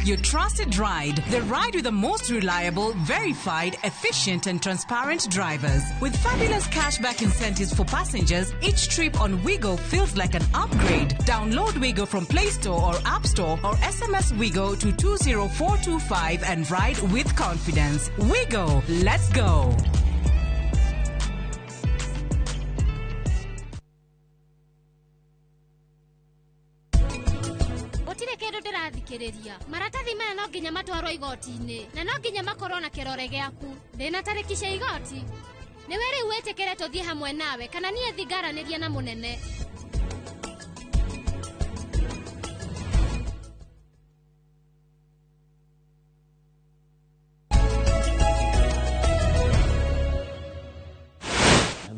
Your trusted ride. The ride with the most reliable, verified, efficient, and transparent drivers. With fabulous cashback incentives for passengers, each trip on Wigo feels like an upgrade. Download Wigo from Play Store or App Store or SMS Wigo to 20425 and ride with confidence. Wigo, let's go. Gũtirĩ kĩndũ ndĩrathikĩrĩria. Maratathi maya no nginya matwarwo igoti-inĩ na no nginya makorwo na kĩrore gĩaku. Ndĩna tarĩki cia igoti. Nĩwe rĩu wĩtĩkĩre tũthiĩ hamwe nawe kana niĩ thi ngaranĩria na mũnene.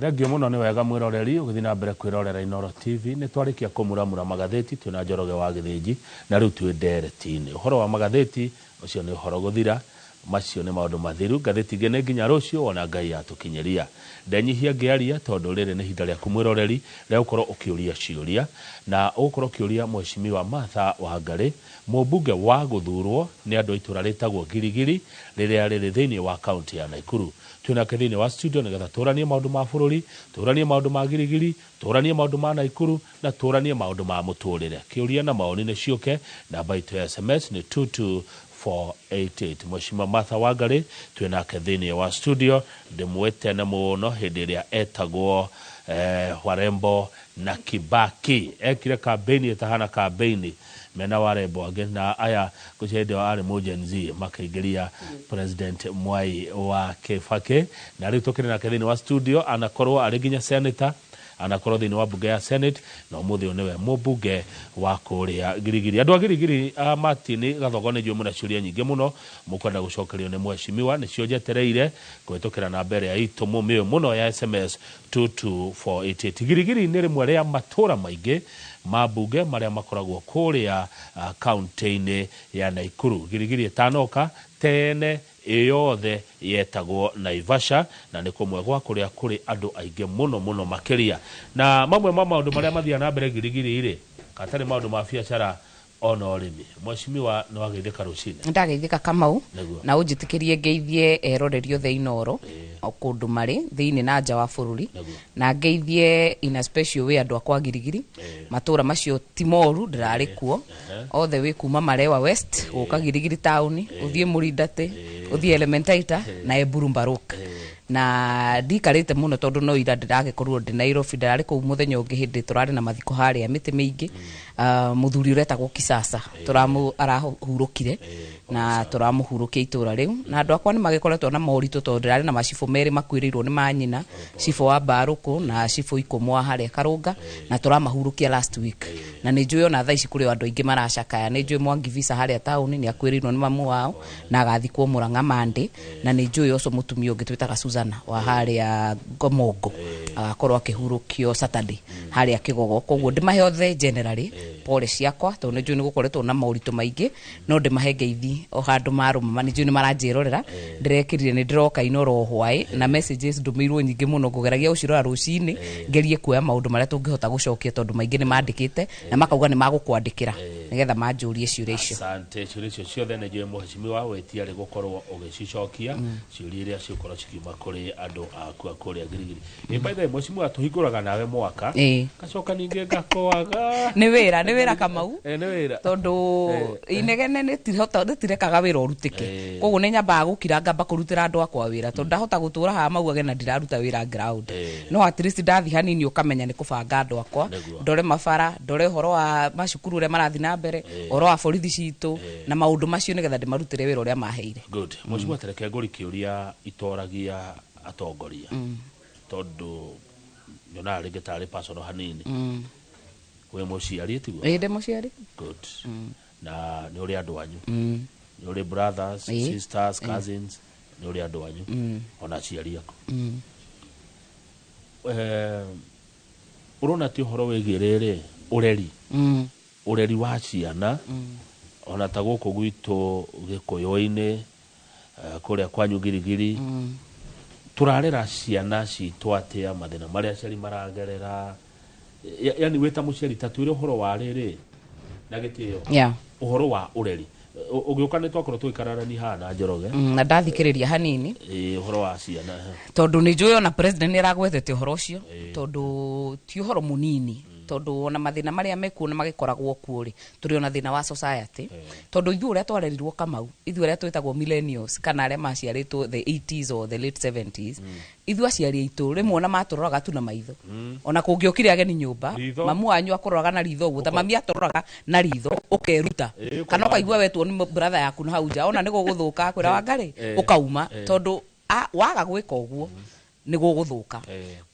Thengio mũno. Nĩ wega mwĩroreri ũgĩthiĩ na mbere kwĩrorera Inooro TV. Nĩ twarĩkia kũmuramura magathĩti twĩna Njoroge wa Gĩthĩnji, na rĩu twĩ ndereti-inĩ. Ũhoro wa magathĩti ũcio nĩ ũhoro gũthira, macio nĩ maũndũ mathiru. Ngathĩti ingĩ nĩ nginya rũciũ wona Ngai atũkinyĩria. Ndenyihia ngĩaria tondũ rĩrĩ nĩ ihinda rĩaku mwĩroreri rĩa gũkorwo ũkĩũria ciũria, na ũgũkorwo ũkĩũria Mheshimiwa Martha Wangari, mũmbunge wa gũthurwo nĩ andũ a itũra rĩtagwo Girigiri rĩrĩa rĩrĩ thĩinĩ wa kaunti ya Nakuru. Twĩnake thĩinĩ wa studio nĩgetha tũranie maũndũ ma bũrũri, tũranie maũndũ ma Girigiri, tũranie maũndũ ma Nakuru na tũranie maũndũ ma mũtũrĩre. Kĩũria na maoni nĩ ciũke. Namba itũ ya SMS nĩ 22488. Mheshimiwa Martha Wangari twĩnake thĩinĩ wa studio. Ndĩmwĩtene mũno hĩndĩ ĩrĩa etagwo Warembo na Kibaki, ekire campaign ĩtahana campaign mena Warembo angĩ na aya ngwĩciria hĩndĩ ĩyo arĩ mũ Gen Z, makĩingĩria President Mwai wa Kibaki. Na rĩu tũkĩrĩ nake thĩinĩ wa studio. Anakorwo arĩ nginya senator, anakorwo thĩinĩ wa mbunge ya Senate, na ũmũthĩ ũyũ nĩwe mũmbunge wa kũrĩa Girigiri. Andũ a Girigiri, Martin Gathogo, nĩ njũĩ mũna ciũria nyingĩ mũno mũkwenda gũcokerio nĩ mheshimiwa. Nĩcio njetereire kũhĩtũkĩra namba ĩrĩa itũ mũmĩũĩ mũno ya SMS 22488. Girigiri nĩ rĩmwe rĩa matũra maingĩ ma mbunge marĩa makoragwo kũrĩa kaunti-inĩ ya Nakuru. Girigiri ĩtanoka tene ĩyothe yetagwo Naivasha, na nĩ kũmwe gwa kũrĩa kũrĩ andũ aingĩ mũno mũno makĩria. Na mamwe ma maũndũ marĩa mathiaga na mbere Girigiri rĩ, gatarĩ maũndũ ma biacara ona ũrĩmi. Mheshimiwa, nĩ wageithĩka rũcinĩ? Ndageithĩka, Kamau. Nĩguo. Na ũnjĩtĩkĩrie ngeithie eroreri othe Inooro o kũndũ marĩ thĩinĩ na nja wa bũrũri. Na ngeithie in a special way andũ akwa Girigiri. Matũra macio ti moru, ndĩrarĩ kuo othe, wĩ kuma Marewa West gũka Girigiri taũni, ũthiĩ Mũrindatĩ, ũthiĩ Elementaita na Eburu Mbaruk. Na ndikarĩte mũno tondũ no ira ndĩragĩkorirwo ndĩ Nairobi. Ndĩrarĩ kũu mũthenya ũngĩ hĩndĩ tũrarĩ na mathiko harĩa mĩtĩ mĩingĩ. Ah, mũthuri ũretagwo Kisasa tũramũ arahurũkire na tũramũhurũkia itũra rĩu. Na andũ akwa nĩ magĩkoretwo na moritũ tondũ ndĩrarĩ na macibũ merĩ makuĩrĩirwo nĩ manyina, cibũ wa Mbarũkũ na cibũ Ikũmwa harĩa Karũnga, na tũramahurũkia last week. Na nĩ njũĩ ona thaa ici kũrĩ o andũ aingĩ maracakaya. Nĩ njũĩ Mwangi Visa harĩa taũni nĩ akuĩrĩirwo nĩ mamu wao na agathikwo Mũrang'a Monday. Na nĩ njũĩ ũcio mũtumia ũngĩ twĩtaga Susana wa harĩa Ngomongo agakorwo akĩhurũkio Saturday harĩa Kĩgogo. Koguo ndĩmahe othe generally pole ciakwa tondũ nĩ njũĩ nĩ gũkoretwo na moritũ maingĩ, no ndĩmahe ngeithi o handũ marũma. Nĩ njũĩ nĩ maranjĩrorera. Ndĩrekĩrire nĩ ndĩroka Inooro hwaĩ na messages ndũmĩirwo nyingĩ mũno. Ngũgeragia gũcirora rũcinĩ, ngerie kuoya maũndũ marĩa tũngĩhota gũcokia tondũ maingĩ nĩ mandĩkĩte na makauga nĩ magũkwandĩkĩra nĩgetha manjũrie ciũria icio. Asante. Ciũria icio ciothe nĩ njũĩ mheshimiwa wĩtiarĩ gũkorwo ũgĩcicokia, ciũria iria ciũkorwo cikiuma kũrĩ andũ aku a kũrĩa Girigiri. Ĩ, by the way, mheshimiwa, tũhingũraga nawe mwaka, ngacoka ningĩ ngakwaga. Nĩ wĩra, nĩ wĩra, Kamau. Nĩ wĩra. Tondũ inegene rĩtirekaga wĩra ũrutĩke. Koguo nĩ nyambaga gũkira, ngamba kũrutĩra andũ akwa wĩra tondũ ndahota gũtũra haha maugage na ndiraruta wĩra ground. No at least ndathi hanini ũkamenya nĩ kũbanga andũ akwa. Ndore mabara, ndore ũhoro wa macukuru ũrĩa marathiĩ na mbere, ũhoro wa borithi citũ na maũndũ macio nĩgetha ndĩmarutĩre wĩra ũrĩa maheire. Good. Mheshimiwa, tereke ngũri kĩũria itoragia atongoria tondũ nyonaga rĩngĩ tarĩ personal hanini. Wĩ mũciari, tiguo? Ĩ, ndĩ mũciari. Good. Na nĩ ũrĩ andũ anyu, nĩ ũrĩ brothers, sisters, cousins, nĩ ũrĩ andũ anyu ona aciari aku. Ũrona ti ũhoro wĩgiĩ rĩrĩ ũreri, ũreri wa ciana, ona ta gũkũ gwitũ gĩkũyũ-inĩ, kũrĩa kwanyu Girigiri, tũrarera ciana citũ atĩa, mathĩna marĩa aciari maragerera? Yani wĩ ta mũciari, ta twĩre ũhoro wa rĩrĩ na gĩtĩo, ũhoro wa ũreri. Ũgĩũka nĩ twakorwo tũgĩkararania haha na Njoroge. Na ndathikĩrĩria hanini. Ũhoro wa ciana. Tondũ nĩ njũĩ ona president nĩ aragwetete ũhoro ũcio, tondũ ti ũhoro mũnini, tondũ ona mathĩna marĩa mekuo na magĩkoragwo kuo rĩ, tũrĩ ona thĩna wa society, tondũ ithuĩ ũrĩa twarerirwo, Kamau, ithuĩ arĩa twĩtagwo millennials kana arĩa maciarĩtwo the 80s or the late 70s, ithuĩ aciari aitũ rĩmwe ona matũroraga tu na maitho. Ona kũngĩokire ageni nyũmba, Ritho. mamu wanyu akũroraga na ritho ũguo, ta mami atũroraga na ritho, ũkeruta kana ũkaigua wetwo nĩ brother yaku na hau nja, ona nĩ gũgũthũka, akwĩra wangarĩ, ũkauma, tondũ waga gwĩka ũguo nĩ gũgũthũka.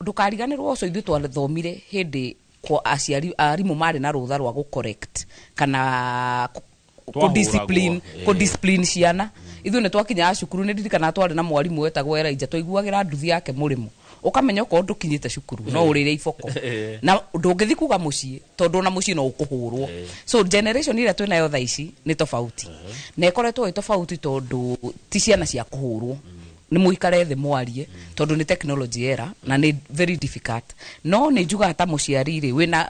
Ndũkariganĩrwo ũcio ithuĩ twathomire hĩndĩ kwa aciari arimũ marĩ na rũtha rwa gũ-correct kana Twahũragwo, kũ-discipline, kũ-discipline ciana. Ithuĩ nĩ twakinyaga cukuru, nĩ ndirikanaga twarĩ na mwarimũ wetagwo Elijah, twaiguagĩra nduthi yake mũrĩmo, ũkamenya okorwo ndũkinyĩte cukuru no ũrĩre iboko na ndũngĩthi kuga mũciĩ, tondũ ona mũciĩ no ũkũhũrwo. So generation ĩrĩa twĩnayo thaa ici nĩ tofauti, na ĩkoretwo ĩ tofauti tondũ ti ciana cia kũhũrwo, nĩ mũikare thĩ mwarie, tondũ nĩ technology era na nĩ very difficult. No nĩ njugaga ta mũciari rĩ,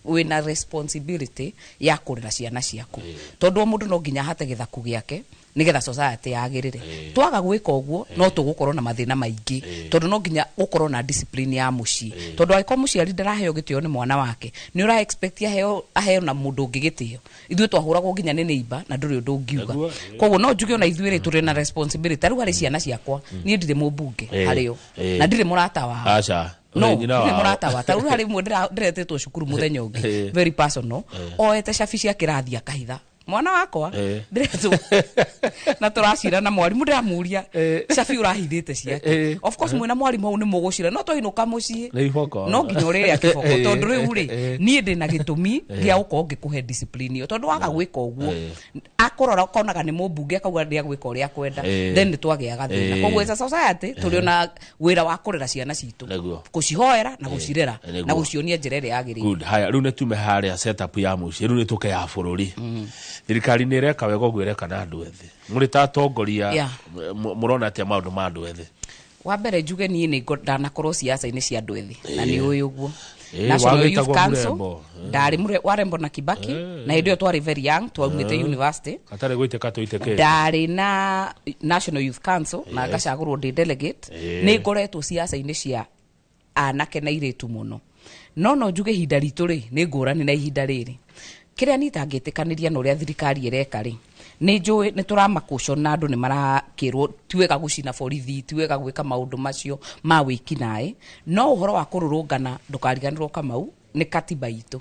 wĩna responsibility ya kũrera ciana ciaku, tondũ o mũndũ no nginya ahate gĩthaku gĩake nĩgetha society yagĩrĩre. Twaga gwĩka ũguo no tũgũkorwo na mathĩna maingĩ, tondũ no nginya ũkorwo na discipline ya mũciĩ, tondũ angĩkorwo mũciari ndaraheo gĩtĩo nĩ mwana wake, nĩ ũra expect aheo na mũndũ ũngĩ gĩtĩo? Ithuĩ twahũragwo nginya nĩ neighbor na ndũrĩ ũndũ ũngiuga. Koguo no njuge ona ithuĩ rĩ, tũrĩ na responsibility. Ta rĩu harĩ ciana ciakwa, niĩ ndirĩ mũmbunge harĩo na ndirĩ mũrata wao. Aca. No Ũrĩ nyina ndirĩ wao. mũrata wa. Ta rĩu harĩ imwe ndĩretĩtwo cukuru mũthenya ũngĩ, very personal, oete cabi cia kĩrathi akahitha. Mwana wakwa, ndĩretwo na tũracira na mwarimũ, ndĩramuria, cabi ũrahithĩte ciake? Of course mwĩna mwarimũ hau nĩ mũgũcira, no twainũka mũciĩ Nĩ iboko. No nginya ũrĩrĩa kĩboko, tondũ rĩu rĩ, niĩ ndĩ na gĩtũmi gĩa gũkorwo ngĩkũhe discipline ĩyo, tondũ waga gwĩka ũguo, akũrora ũkonaga nĩ mũmbunge, akauga ndĩ agwĩka ũrĩa akwenda, then nĩ twagĩaga thĩna. Koguo as a society tũrĩ ona wĩra wa kũrera ciana citũ, kũcihoera na gũcirera na gũcionia njĩra ĩrĩa yagĩrĩire. Good. Haya, rĩu nĩ tume harĩa setup ya mũciĩ, rĩu nĩ tũke ya bũrũri. Thirikari nĩ ĩreka wega ũguo ĩreka na andũ ethĩ? Mũrĩ ta atongoria, mũrona atĩa maũndũ ma andũ ethĩ? Wa mbere njuge niĩ nĩ ndanakorwo ciaca-inĩ cia andũ ethĩ na nĩ ũĩ ũguo. National Youth Wagĩtagwo Council. Mũrembo. Ndarĩ warembo na Kibaki, na hĩndĩ ĩyo twarĩ very young, twaumĩte university. Hatarĩ gũitĩka tũitĩkĩte. Ndarĩ na National Youth Council na ngacagũrwo ndĩ delegate. Nĩ ngoretwo ciaca-inĩ cia anake na irĩtu mũno, no njuge ihinda ritũ rĩ nĩ ngũrani na ihinda rĩrĩ. Kĩrĩa niĩ itangĩtĩkanĩria na ũrĩa thirikari ĩreka rĩ, nĩ njũĩ nĩ tũramakũcon na andũ nĩ marakĩrwo ti wega gũcina borithi, ti wega gwĩka maũndũ macio ma wĩkinaĩ, no ũhoro wa kũrũrũngana, ndũkariganĩrwo Kamau, nĩ katiba itũ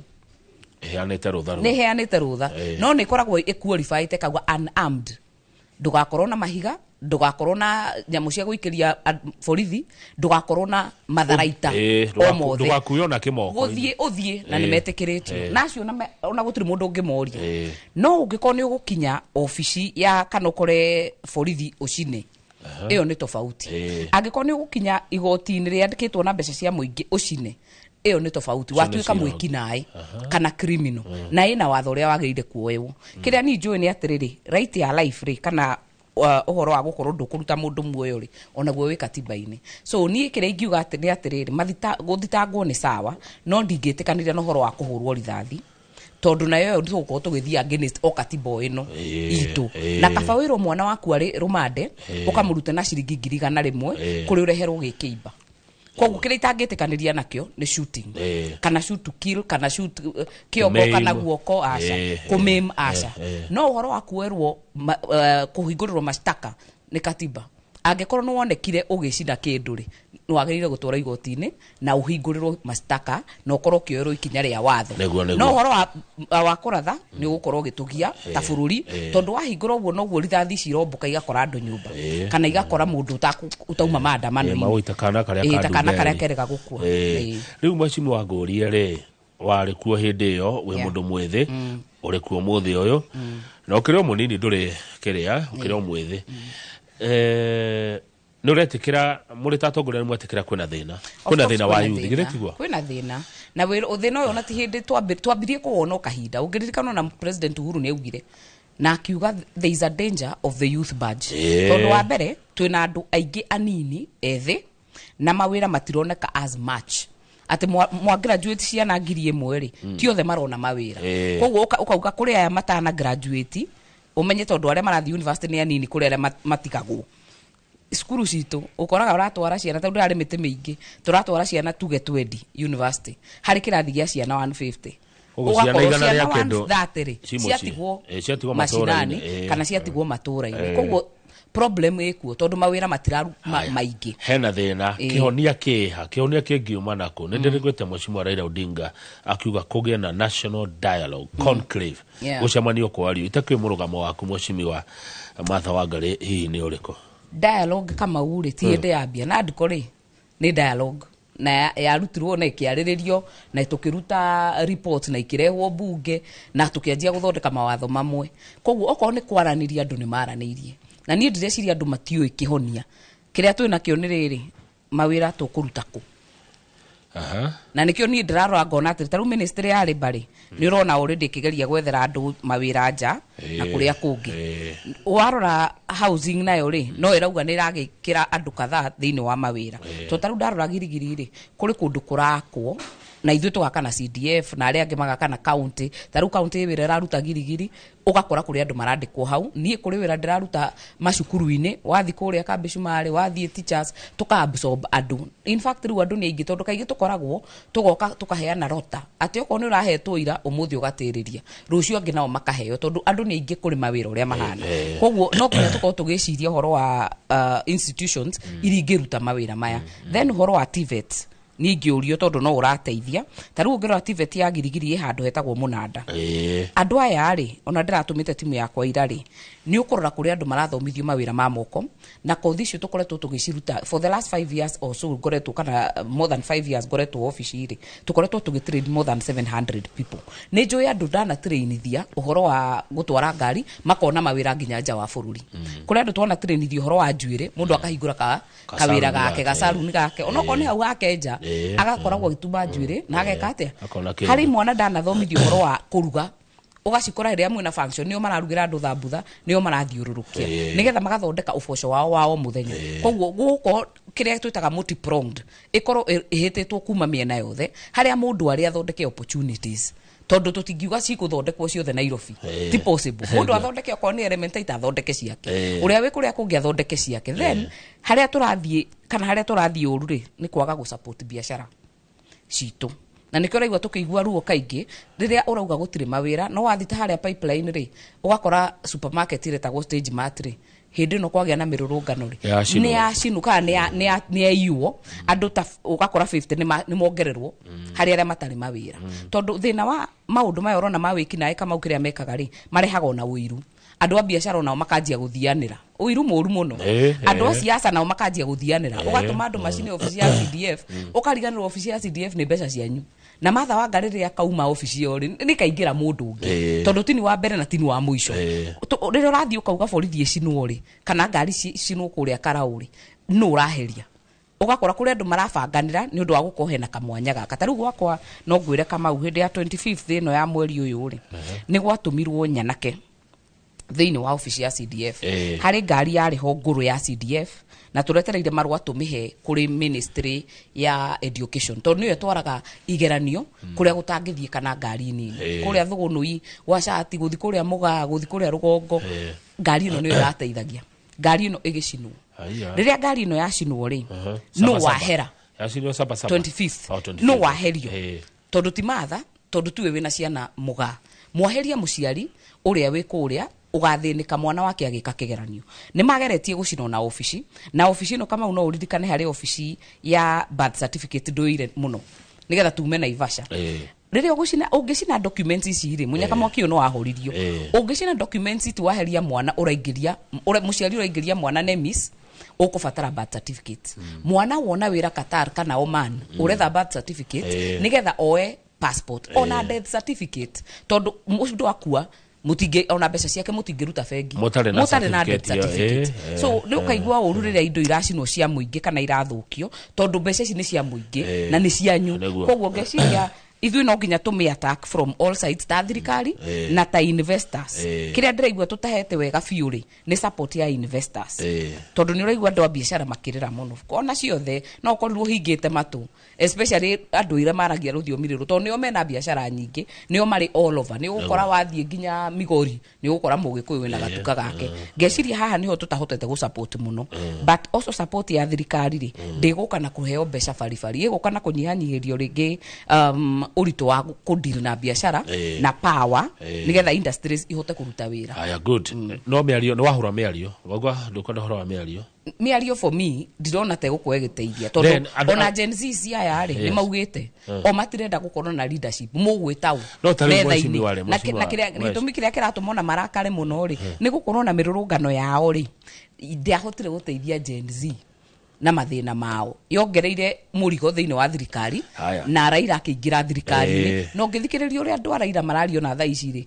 ĩheanĩte rũtha rũu. Nĩ ĩheanĩte rũtha, no nĩ ĩkoragwo ĩqualifyĩte kauga unarmed, ndũgakorwo na mahiga, ndũgakorwo na nyamũ cia gũikĩria borithi, ndũgakorwo na matharaita o mothe. Ndũgakuo na kĩmoko. Gũthiĩ ũthiĩ na nĩ metĩkĩrĩtio na acio ona gũtirĩ mũndũ ũngĩmoria. No ũngĩkorwo nĩ ũgũkinya obici ya kana ũkore borithi ũcine, ĩyo nĩ tofauti. Angĩkorwo nĩ ũgũkinya igoti-inĩ rĩandĩkĩtwo na mbeca cia mũingĩ ũcine, ĩyo nĩ tofauti. Ũcio nĩ Watuĩka cira. mwĩkinaĩ kana criminal na ĩna watho ũrĩa wagĩrĩire kuoywo. Kĩrĩa niĩ njũĩ nĩ atĩrĩrĩ, right ya life rĩ, kana ũhoro wa gũkorwo ndũkũruta mũndũ muoyo rĩ, onaguo wĩ katiba-inĩ. So niĩ kĩrĩa ingiuga atĩ nĩ atĩrĩrĩ, gũthitangwo nĩ sawa, no ndingĩtĩkanĩria na ũhoro wa kũhũrwo rithathi, tondũ nayo ĩyo tũgũkorwo tũgĩthiĩ against o katiba o ĩno itũ. Na kaba wĩrwo mwana waku arĩ rũmande, ũkamũrute na ciringi 100,000 kũrĩ ũreherwo gĩkĩimba. Koguo kĩrĩa itangĩtĩkanĩria nakĩo nĩ shooting kana shoot to kill kana shoot kĩongo Kũmaim. kana guoko, aca. Kũmaim, aca. No ũhoro wa kuoerwo kũhingũrĩrwo mashtaka nĩ katiba, angĩkorwo nĩ wonekire ũgĩcina kĩndũ rĩ, nĩ wagĩrĩire gũtwarwo igoti-inĩ na ũhingũrĩrwo mashtaka na ũkorwo ũkĩoerwo ikinya rĩa watho. Nĩguo. No ũhoro wa kũratha nĩ ũgũkorwo ũgĩtũgia ta bũrũri, tondũ wahingũra ũguo noguo rithathi ici irombũka igakora andũ nyũmba kana igakora mũndũ ũtauma maandamano-inĩ. Magũita kana karĩa Ta kana karĩa ka kerega gũkua. Rĩu mheshimiwa, ngũrie rĩ, warĩ kuo hĩndĩ ĩyo wĩ mũndũ mwĩthĩ, ũrĩ kuo mũthĩ ũyũ, na ũkĩrĩ o mũnini, ndũrĩ kĩrĩa, ũkĩrĩ o mwĩthĩ. Nĩ ũretĩkĩra, mũrĩ ta atongoria nĩ mwetĩkĩra kwĩna thĩna, kwĩna thĩna wa yuthi, githĩ tiguo? Kwĩna thĩna na thĩna ũyũ ona ti hĩndĩ twambirie kũwona o kahinda. Ũngĩririkana ona President Uhuru nĩ augire na akiuga there is a danger of the youth budge, tondũ wa mbere twĩna andũ aingĩ anini ethĩ na mawĩra matironeka as much, atĩ mwa graduate ciana 1,000 rĩ, ti othe marona mawĩra. Koguo ũkauga kũrĩ aya matana graduate. Ũmenye tondũ arĩa marathiĩ university nĩ anini kũrĩ arĩa matigagwo. Cukuru citũ ũkoraga ũratwara ciana, tondũ ndĩrarĩ mĩtĩ mĩingĩ, tũratwara ciana tuge 20 university harĩ kĩrathi gĩa ciana 150. Ũguo ciana Ũgakorwo igana ciana rĩa kĩndũ 130 rĩ, ci mũciĩ. ciatigwo Ciatigwo macinani matũũra-inĩ, kana ciatigwo matũũra-inĩ. Koguo problem ĩkuo tondũ mawĩra matiraru maingĩ. Hena thĩna. Kĩhonia kĩha, kĩhonia kĩngiuma nakũ? Nĩ ndĩrĩgwĩte Mheshimiwa Raila Odinga akiuga kũgĩe na national dialogue conclave, gũcemanio kwario. Itakĩũĩ mũrũgamo waku, Mheshimiwa Martha Wangari, hihi nĩ ũrĩkũ? Dialogue Kamau rĩ, ti hĩndĩ yambia na ndiko rĩ, nĩ dialogue na yarutirwo na ĩkĩarĩrĩrio na tũkĩruta report na ikĩrehwo bunge na tũkĩanjia gũthondeka mawatho mamwe. Koguo okorwo nĩ kwaranĩria, andũ nĩ maranĩirie, na niĩ ndĩreciria andũ matiũĩ kĩhonia kĩrĩa twĩ nakĩo nĩ rĩrĩ, mawĩra tũkũruta kũ? Na nĩkĩo niĩ ndĩrarora ngona atĩ ta rĩu ministry ya labour rĩ, nĩ ũrona already ĩkĩgeria gwethera andũ mawĩra nja na kũrĩa kũngĩ. Warora housing nayo rĩ, no ĩrauga nĩ ĩragĩkĩra andũ kadhaa thĩinĩ wa mawĩra, to ta rĩu ndarora Girigiri rĩ, kũrĩ kũndũ kũrakwo na ithuĩ tũgaka na CDF na arĩa angĩ magaka na county. Ta rĩu county ĩ wĩra ĩraruta Girigiri, ũgakora kũrĩ andũ marandĩkwo hau. Niĩ kũrĩ wĩra ndĩraruta macukuru-inĩ, wathiĩ kũrĩa kambĩ cumarĩ, wathiĩ teachers, tũka absorb andũ. In fact, rĩu andũ nĩ aingĩ tondũ kaingĩ tũkoragwo tũgoka tũkaheana rota atĩ okorwo nĩ ũrahetwo ira, ũmũthĩ ũgatĩrĩria, rũciũ angĩ nao makaheo, tondũ andũ nĩ aingĩ kũrĩ mawĩra ũrĩa mahana. Koguo no nginya tũkorwo tũgĩciria ũhoro wa institutions iria ingĩruta mawĩra maya. Then ũhoro wa TVET niĩ ingĩũrio, tondũ no ũrateithia, ta rĩu ũngĩrora TVET ya Girigiri ĩ handũ hetagwo Mũnanda. Andũ aya rĩ, ona ndĩratũmĩte timu yakwa ira rĩ, nĩ ũkũrora kũrĩ andũ marathomithio mawĩra ma moko, na kothi icio tũkoretwo tũgĩciruta for the last 5 years or so ngoretwo, kana more than 5 years ngoretwo obici rĩ, tũkoretwo tũgĩtrain more than 700 people. Nĩ njũĩ andũ ndanatrainithia ũhoro wa gũtwara ngari makona mawĩra nginya nja wa bũrũri. Kũrĩ andũ twona trainithia ũhoro wa njuĩrĩ, mũndũ akahingũra ka kawĩra Gacaruni gake, gake. gacaruni gake, onokorwo nĩ hau gake nja, agakoragwo agĩtuma njuĩrĩ na ageka atĩa. Akona kĩndũ. Harĩ mwana ndanathomithio ũhoro wa kũruga, ũgacikora rĩrĩa mwĩna function nĩo mararugĩra andũ thambutha, nĩo marathiũrũrũkia nĩgetha magathondeka ũboco wao wa o mũthenya. Koguo gũkũ kĩrĩa twĩtaga multi-pronged ĩkorwo ĩhĩtĩtwo kuma mĩena yothe, harĩa mũndũ arĩa athondeke opportunities, tondũ tũtingiuga cigũthondekwo ciothe Nairobi. Ti possible. Mũndũ athondeke okorwo nĩ Elementaita athondeke ciake, ũrĩa wĩ kũrĩa kũngĩ athondeke ciake. Then harĩa tũrathiĩ kana harĩa tũrathiĩ ũru rĩ, nĩ kwaga gũ-support biacara citũ, na nĩkĩo ũraigua tũkĩigua ruo kaingĩ rĩrĩa ũrauga gũtirĩ mawĩra. No wathiĩ ta harĩa Pipeline rĩ, ũgakora supermarket ĩretagwo Stage Mart rĩ, hĩndĩ ĩno kwagĩa na mĩrũrũngano rĩ, Yacinwo. nĩ yacinwo kana nĩ yaiywo andũ ta ũgakora 50 nĩ mongererwo harĩ arĩa matarĩ mawĩra, tondũ thĩna wa maũndũ maya ũrona ma wĩkinaĩ Kamau, kĩrĩa mekaga rĩ, marehaga ona ũiru. Andũ a biacara onao makanjia gũthianĩra ũiru mũru mũno. Andũ a siasa nao makanjia gũthianĩra, ũgatũma andũ macine obici ya CDF, ũkariganĩrwo obici ya CDF nĩ mbeca cianyu. Na Martha Wangari rĩrĩa kauma obici ĩyo rĩ, nĩ kaingĩra mũndũ ũngĩ, tondũ tini wa mbere na tini wa mũico. Rĩrĩa ũrathiĩ ũkauga borithi ĩcinwo rĩ, kana ngari cinwo kũrĩa Karaũ rĩ, nũ ũraheria? Ũgakora kũrĩ andũ marabanganĩra nĩ ũndũ wa gũkorwo hena kamwanya gaka. Ta rĩu gwakwa no ngwĩre Kamau, hĩndĩ ya 25th ĩno ya mweri ũyũ rĩ, nĩ gwatũmirwo nyanake thĩinĩ wa obici ya CDF. Harĩ ngari yarĩ ho ngũrũ ya CDF, na tũretereire marũa tũmĩhe kũrĩ ministry ya education, tondũ nĩyo ĩtwaraga igeranio kũrĩa gũtangĩthiĩ kana ngari nini, kũrĩa Thũgũnũi gwa cati, gũthi kũrĩa Mũgaa, gũthi kũrĩa rũgongo. Ngari ĩno nĩyo ĩrateithagia. Ngari ĩno ĩgĩcinwo. Haiya. Rĩrĩa ngari ĩno yacinwo rĩ, nũ Saba, saba. wahera? Yacinwo saba saba. 25th. Oh, 25th. No waherio, tondũ ti Matha, tondũ tiwe wĩna ciana mũgaa, mwaheria mũciari ũrĩa wĩ kũrĩa ũgathĩnĩka mwana wake agĩka kĩgeranio. Nĩ mageretie gũcinwo na obici, na obici ĩno Kamau no ũririkane harĩ obici ya birth certificate ndũire mũno nĩgetha tume Naivasha. Rĩrĩa ũgũcina, ũngĩcina documents ici rĩ, mũnyaka mwaki ũyũ no wahũririo. Ũngĩcina documents ti waheria mwana ũraingĩria mũciari ũraingĩria mwana NEMIS, ũkũbatara birth certificate. Mwana wona wĩra Qatar kana Oman, ũretha birth certificate nĩgetha oe passport, ona death certificate, tondũ mũndũ akua mutingi ona mbeca ciake mutingĩruta bengi Mũtarĩ na mũtarĩ na death certificate ĩyo, certificate. So nĩ ũkaigua ũru rĩrĩa indo iracinwo cia mũingĩ kana irathũkio, tondũ mbeca ici nĩ cia mũingĩ na nĩ cianyu. Nĩguo. Koguo ngeciria Ithuĩ no nginya tũmĩ attack from all sides, ta thirikari na ta investors. Kĩrĩa ndĩraigua tũtahete wega biũ rĩ, nĩ support ya investors, tondũ nĩ ũraigua andũ a biacara makĩrĩra mũno ona ciothe, no ũkorirwo ũhingĩte matũ, especially andũ arĩa maragia rũthiomi rũrũ, tondũ nĩo mena biacara nyingĩ, nĩo marĩ all over. Nĩ ũgũkora wathiĩ nginya Migori nĩ ũgũkora Mũgĩkũyũ wĩna gatuka gake. Ngeciria haha nĩho tũtahotete gũ support mũno, but also support ya thirikari rĩ, ndĩgũka na kũheo mbeca baribari, ĩgũka na kũnyihanyihĩrio rĩngĩ ũritũ wa kũdeal na biacara na power, nĩgetha industries ihote kũruta wĩra. Aya, good. No mĩario nĩ wahũra mĩario, waigua ndũkwenda ũhoro wa mĩario? Mĩario for me ndirona ta ĩgũkorwo ĩgĩteithia, Then, tondũ ona Gen Z ci aya rĩ, nĩ maugĩte o matirenda gũkorwo na leadership mũgwĩtaũ No ta rĩu metha-inĩ. mheshimiwa rĩ, Na na mheshimiwa- kĩrĩa gĩtũmi kĩrĩa kĩratũma ona marakare mũno rĩ, nĩ gũkorwo na mĩrũrũngano yao rĩ, ndiahotire gũteithia Gen Z na mathĩna mao, yongereire mũrigo thĩinĩ wa thirikari. Haya. Na Raila akĩingĩra thirikari-inĩ, na ũngĩthikĩrĩria ũrĩa andũ a Raila marario na thaa ici rĩ,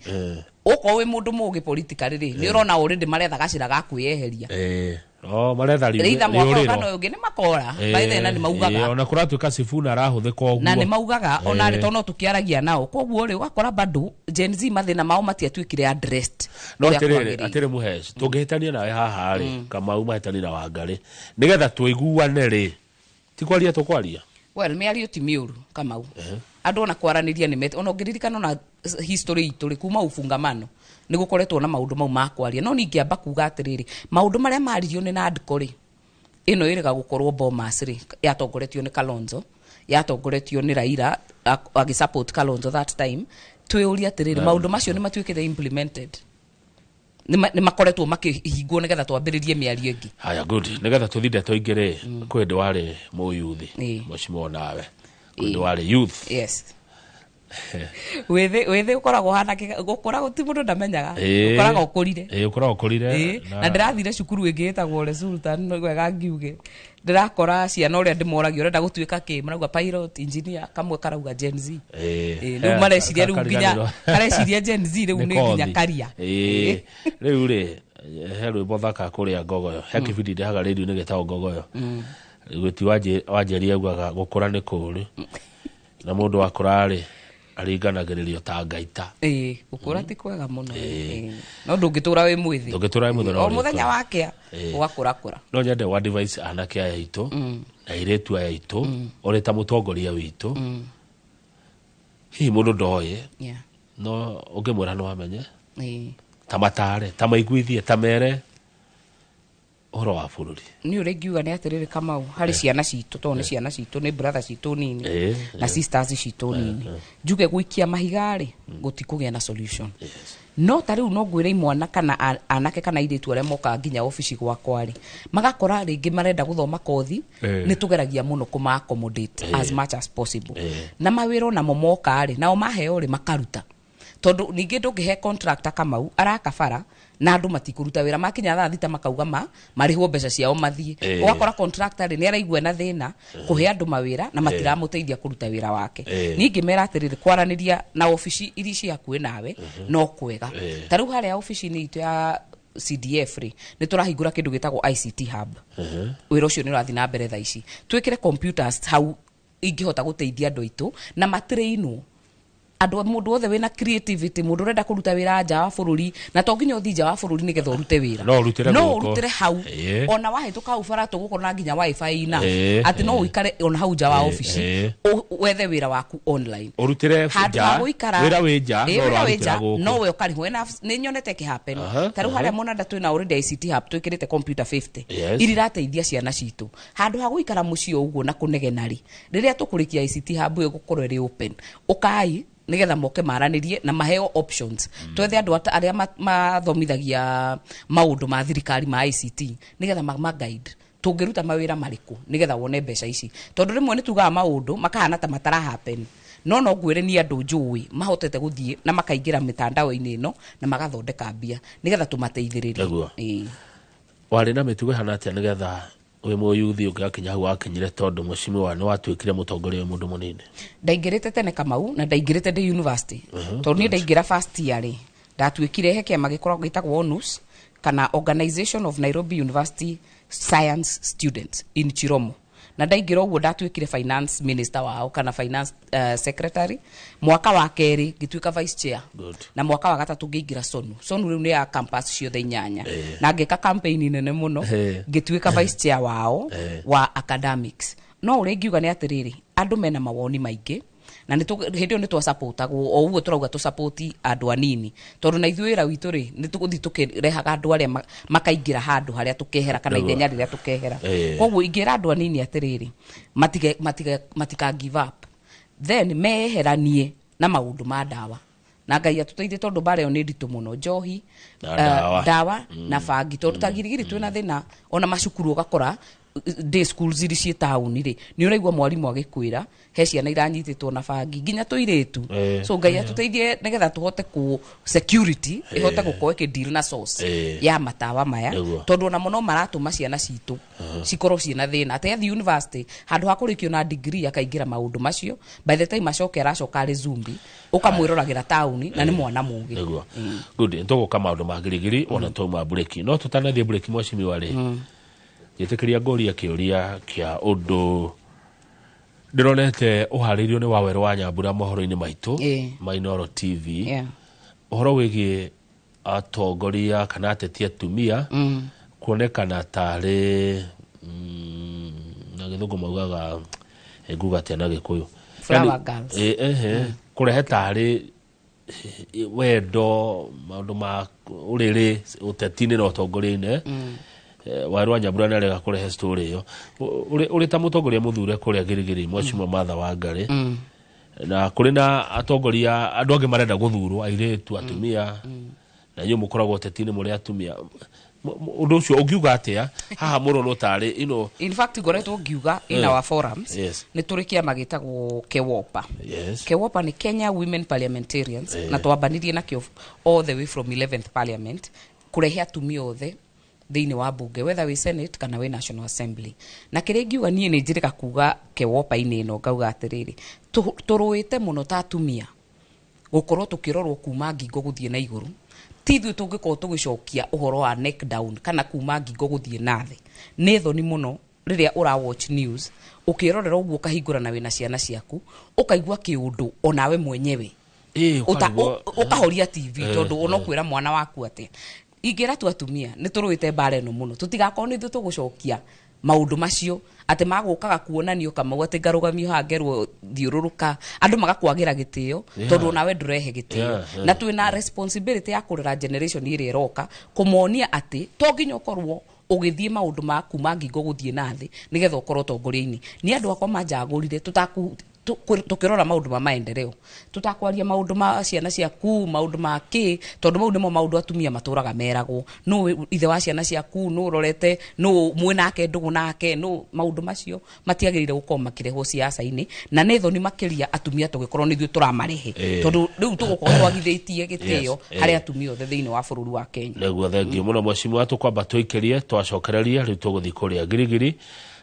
ũkorwo wĩ mũndũ mũgĩ politically rĩ, nĩ ũrona already maretha gacĩra ga kwĩyeheria. Oh, maretha Rĩitha mwaka ũyũ rĩũrĩro. kana ũyũ ũngĩ nĩ makora. By then, na nĩ maugaga Ona kũratuĩka Sifuna arahũthĩka ũguo. Na nĩ maugaga ona rĩ, tondũ no tũkĩaragia nao, koguo rĩ, ũgakora bado Gen Z mathĩna mao matiatuĩkire addressed No ũrĩa atĩrĩrĩ, kwagĩrĩire. atĩrĩ Mũhesh, tũngĩhĩtania nawe haha rĩ, Kamau mahĩtania na Wangarĩ, nĩgetha tũiguane rĩ, ti kwaria tũkwaria? Well, mĩario ti mĩũru, Kamau. Andũ ona kwaranĩria nĩ mete, ona ũngĩririkana ona history itũ rĩ, kuma ufungamano nĩ gũkoretwo na maũndũ mau ma kwaria. No ningĩamba kuga atĩrĩrĩ, maũndũ marĩa maririo nĩ NADCO rĩ, ĩno ĩrĩga gũkorwo Bomas rĩ, yatongoretio nĩ Kalonzo, yatongoretio nĩ Raila agĩsupport Kalonzo that time, twĩũrie atĩrĩrĩ, maũndũ macio nĩ matuĩkĩte implemented? Nĩ makoretwo makĩhingwo nĩgetha twambĩrĩrie mĩario ĩngĩ? Haya, good. Nĩgetha tũthi ndeto ingĩ rĩ, kwĩ hĩndĩ warĩ mũyuthi, mheshimiwa, nawe kwĩ hĩndĩ warĩ youth. Yes, wĩthĩ ũkoragwo ũhana gũkũra ti mũndũ ndamenyaga. Ũkoragwo ũkũrire. Ĩĩ, ũkoragwo ũkũrire. Na ndĩrathire cukuru ĩngĩ ĩtagwo Ole Sultan, nĩ wega ngiuge, ndĩrakora ciana ũrĩa ndĩmoragia, ũrenda gũtuĩka kĩ, marauga pilot, engineer, kamwe karauga Gen Z. Rĩu mareciria rĩu nginya Kariganĩrwo. kareciria Gen Z rĩu nĩ nginya kothi. karia. Rĩu rĩ, he rwĩmbo thaka kũrĩa Ngogoyo, he kĩbindi ndehaga rĩndiũ-inĩ gĩtagwo Ngogoyo. Gwĩti Wanjeri augaga gũkũra nĩ kũũru, na mũndũ akũra rĩ, aringanagĩrĩrio ta ngaita. Ĩĩ, gũkũra ti kwega mũno. No ndũngĩtũra wĩ mwĩthĩ. Ndũngĩtũra wĩ mwĩthĩ, no O mũthenya ũrĩkũra. wakĩa ũgakũrakũra. No nyende wa advice anake aya aitũ na airĩtu aya aitũ, ũrĩ ta mũtongoria witũ, hihi mũndũ ndoĩ, no ũngĩmwĩra no amenye, ta matare, ta maiguithie, ta mere ũhoro wa bũrũri. Nĩ ũrĩa ingiuga nĩ atĩrĩrĩ, Kamau, harĩ ciana citũ, tondũ nĩ ciana citũ, nĩ brother citũ nini na sisters citũ nini, njuge gũikia mahiga rĩ, gũtikũgĩa na solution. No ta rĩu no ngwĩre imwana kana anake kana airĩtu arĩa mokaga nginya obici gwakwa rĩ, magakora rĩngĩ marenda gũthoma kothi, nĩ tũgeragia mũno kũma accommodate as much as possible. Na mawĩra onamo moka rĩ, nao maheo rĩ, makaruta, tondũ ningĩ ndũngĩhe contractor, Kamau, araka bara na andũ matikũruta wĩra, makinya thaa 6 makauga ma marĩhwo mbeca ciao mathiĩ. Ũgakora contractor rĩ, nĩ araigua na thĩna kũhe andũ mawĩra na matiramũteithia kũruta wĩra wake. Niĩ ngĩmera atĩrĩrĩ, kwaranĩria na obici iria ci hakuhĩ nawe no kwega. Ta rĩu harĩa obici-inĩ itũ ya CDF rĩ, nĩ tũrahingũra kĩndũ gĩtagwo ICT hub. Wĩra ũcio nĩ ũrathiĩ na mbere thaa ici, twĩkĩre computers hau ingĩhota gũteithia andũ aitũ na matrainwo andũ, mũndũ wothe wĩna creativity, mũndũ ũrenda kũruta wĩra nja wa bũrũri, na to nginya ũthiĩ nja wa bũrũri nĩgetha ũrute wĩra. No ũrutĩre No gũkũ. ũrutĩre hau. Ona wahĩtũka hau bara, tũgũkorwo na nginya wifi enough atĩ no ũikare ona hau nja wa obici, wethe wĩra waku online. Ũrutĩre Handũ nja, ha gũikara wĩra wĩ nja, no wĩra wĩ ũrarutĩra nja, gũkũ. no we ũkarĩhwo. Na nĩ nyonete ĩkĩ happen. Ta rĩu harĩa Monanda twĩna already ICT hub, twĩkĩrĩte computer 50 iria irateithia ciana citũ handũ ha gũikara mũciĩ o ũguo na kũnegena rĩ. Rĩrĩa tũkũrĩkia ICT hub ĩyo gũkorwo ĩrĩ open, ũkai nigetha moke maranĩrie na maheo options. Twethe andũ arĩa mathomithagia maũndũ ma thirikari ma ICT nigetha ma guide tũngĩruta mawĩra marĩkũ nigetha wone mbeca ici, tondũ rĩmwe nĩ tugaga maũndũ makahana ta matara happen, no ngwĩre ni andũ njũĩ mahotete gũthiĩ na makaingĩra mĩtandao-inĩ ĩno na magathondeka mbia, nĩgetha tũmateithĩrĩrie. Nĩguo. Ĩĩ. Warĩ na mĩtugo ĩhana atĩa nĩgetha wĩ mũyuthi ũngĩgakinya hau wakinyire, tondũ mheshimiwa nĩ watuĩkire mũtongoria wĩ mũndũ mũnini? Ndaingĩrĩte tene, Kamau, na ndaingĩrĩte ndĩ university, tondũ niĩ ndaingĩra first year rĩ, ndatuĩkire he kĩama gĩkoragwo gĩtagwo ONUS, kana Organization of Nairobi University Science Students in Chiromo. Na ndaingĩra ũguo ndatuĩkire finance minister wao kana finance secretary. Mwaka wa kerĩ ngĩtuĩka vice chair. Good. Na mwaka wa gatatũ ngĩingĩra SONU. SONU rĩu nĩ ya campus ciothe 8, na ngĩka campaign nene mũno, ngĩtuĩka vice chair wao wa academics. No ũrĩa ingiuga nĩ atĩrĩrĩ, andũ mena mawoni maingĩ, na nĩ hĩndĩ ĩyo nĩ twasapotagwo o ũguo tũrauga tũsapoti andũ anini, tondũ na ithuĩ wĩra witũ rĩ nĩ tũgũthiĩ tũkĩrehaga andũ arĩa makaingĩra handũ harĩa tũkehera kana ithenya rĩrĩa tũkehera. Koguo ingĩra andũ anini atĩrĩrĩ, matige matige matika give up, then meyeheranie na maũndũ ma ndawa, na Ngai atũteithie, tondũ mbara ĩyo nĩ nditũ mũno, njohi Na ndawa. Ndawa na bangi, tondũ ta Girigiri twĩna thĩna ona macukuru, ũgakora day schools iri ciĩ taũni rĩ, nĩ ũraigua mwarimũ agĩkwĩra he ciana iranyitĩtwo na bangi, nginya tũirĩtu. So Ngai atũteithie nĩgetha tũhote ku security ĩhote gũkorwo ĩkĩ na source ya matawa maya, tondũ ona no maratũma ciana citũ cikorwo ciĩna thĩna atĩ athiĩ university, handũ ha kũrĩkio na degree akaingĩra maũndũ macio, by the time acoke aracoka arĩ zumbi, ũkamwĩroragĩra taũni na nĩ mwana mũgĩ. Nĩguo. Good, nĩtũgũka maũndũ ma Girigiri ona twauma mburĩki. No tũtanathiĩ mburĩki, mheshimiwa rĩ, njĩtĩkĩria ngũrie kĩũria kĩa ũndũ ndĩronete ũharĩirio nĩ Wawerũ wa Nyambura mohoro-inĩ maitũ ma Inooro TV, ũhoro wĩgiĩ atongoria kana ateti atumia kuonekana tarĩ na Gĩthũngũ maugaga, nguga atĩa na Gĩkũyũ? Flower Yaani, girls. Ehe, kũrehe tarĩ wendo maũndũ ma ũrĩrĩ ũteti-inĩ na ũtongoria-inĩ. Wawerũ wa Nyambura nĩ arega kũrehe story ĩyo. Ũrĩ ta mũtongoria mũthure kũrĩa Girigiri, mheshimiwa Martha Wangari, na kũrĩ na atongoria andũ angĩ marenda gũthurwo, airĩtu, atumia, na inyuĩ mũkoragwo ũteti-inĩ mũrĩ atumia. Ũndũ ũcio ũngiuga atĩa haha mũno no tarĩ ino? In fact, ngoretwo ngiuga in our forums, nĩ tũrĩ kĩama gĩtagwo KEWOPA. KEWOPA nĩ Kenya Women Parliamentarians, na twambanirie nakĩo all the way from 11th Parliament, kũrehe atumia othe thĩinĩ wa bunge, whether wĩ Senate kana wĩ National Assembly. Na kĩrĩa ingiuga niĩ nĩ njĩrĩga kuga KEWOPA-inĩ ĩno, ngauga atĩrĩrĩ, tũrũĩte mũno ta atumia gũkorwo tũkĩrorwo kuma ngingo gũthiĩ na igũrũ. Ti ithuĩ tũngĩkorwo tũgĩcokia ũhoro wa neck down kana kuma ngingo gũthiĩ na thĩ. Nĩ thoni mũno rĩrĩa ũra watch news, ũkĩrorera ũguo, ũkahingũra na wĩna ciana ciaku, ũkaigua kĩũndũ onawe mwenyewe. Ũkaigua- Ũkahoria TV, tondũ ona ũkwĩra mwana waku atĩa? Ingĩra tu atumia nĩ tũrũĩte mbara ĩno mũno, tũtigakorwo nĩ ithuĩ tũgũcokia maũndũ macio atĩ magũkaga kuonanio Kamau atĩ ngarũgamio haha ngerwo thiũrũrũka, andũ magakwagĩra gĩtĩo, tondũ onawe ndũrehe gĩtĩo. Na twĩna responsibility ya kũrera generation ĩrĩa ĩroka, kũmonia atĩ to nginya ũkorwo ũgĩthiĩ maũndũ ma kuma ngingo gũthiĩ na thĩ nĩgetha ũkorwo ũtongoria-inĩ. Nĩ andũ akwa manjagũrire tũtaku tũkĩrora maũndũ ma maendeleo, tũtakwaria maũndũ ma ciana ciaku, maũndũ ma kĩ, tondũ mau nĩmo maũndũ atumia matũraga meragwo, nũ ithe wa ciana ciaku, nũ ũrorete, nũ mwĩ nake ndũgũ nake, nũ. Maũndũ macio matiagĩrĩire gũkorwo makĩrehwo siasa-inĩ, na nĩ thoni makĩria atumia tũgĩkorwo nĩ ithuĩ tũramarehe, tondũ rĩu tũgũkorwo twagithĩtie gĩtĩo harĩ atumia othe thĩinĩ wa bũrũri wa Kenya. Nĩguo, thengiũ mũno mheshimiwa. Tũkwamba tũikĩrie, twacokereria rĩu tũgũthiĩ kũrĩa Girigiri.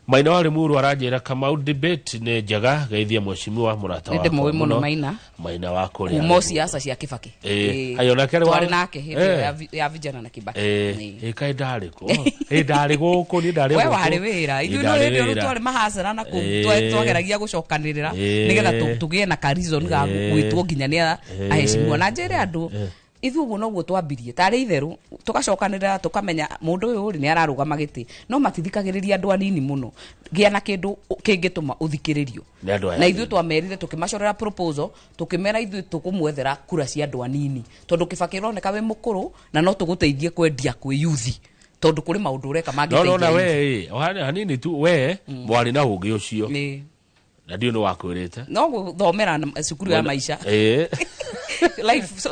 Maina wa Limuru aranjĩra, "Kamau, debate nĩ njega, geithia mheshimiwa mũrata Nĩ wakwa ndĩmũĩ mũno mũno." Maina. Maina wa kũrĩa Kuma o siasa cia Kibaki. Ayo, nake arĩ wa- Twarĩ nake hĩndĩ ĩyo ya vijana na Kibaki. Ĩ kaĩ ndarĩ kũ? Ĩ ndarĩ gũkũ, niĩ ndarĩ We gũkũ. warĩ wĩra, Ĩ, ithuĩ no ndarĩ hĩndĩ ĩyo wĩra. twarĩ mahacera na kũu, twageragia gũcokanĩrĩra nĩgetha tũgĩe na ka reason ga gwĩtwo nginya nĩ aheshimiwa. Na njĩre andũ, ithuĩ ũguo noguo twambirie, tarĩ itherũ tũgacokanĩrĩra, tũkamenya mũndũ ũyũ rĩ nĩ ararũgama gĩtĩ, no matithikagĩrĩria andũ anini mũno. Gĩa na kĩndũ kĩngĩtũma ũthikĩrĩrio. Nĩ andũ aya Na ithuĩ anini. twamerire, tũkĩmacorera proposal, tũkĩmera ithuĩ tũkũmwethera kura cia andũ anini, tondũ Kĩbakĩ ũroneka wĩ mũkũrũ, na no tũgũteithie kwendia kwĩ yuthi, tondũ kũrĩ maũndũ ũreka No no na mangĩteithia. we ĩ, o hanini tu, we mwarĩ na ũgĩ ũcio, na ndiũ nĩ wakwĩrĩte. No gũthomera na cukuru ya maisha,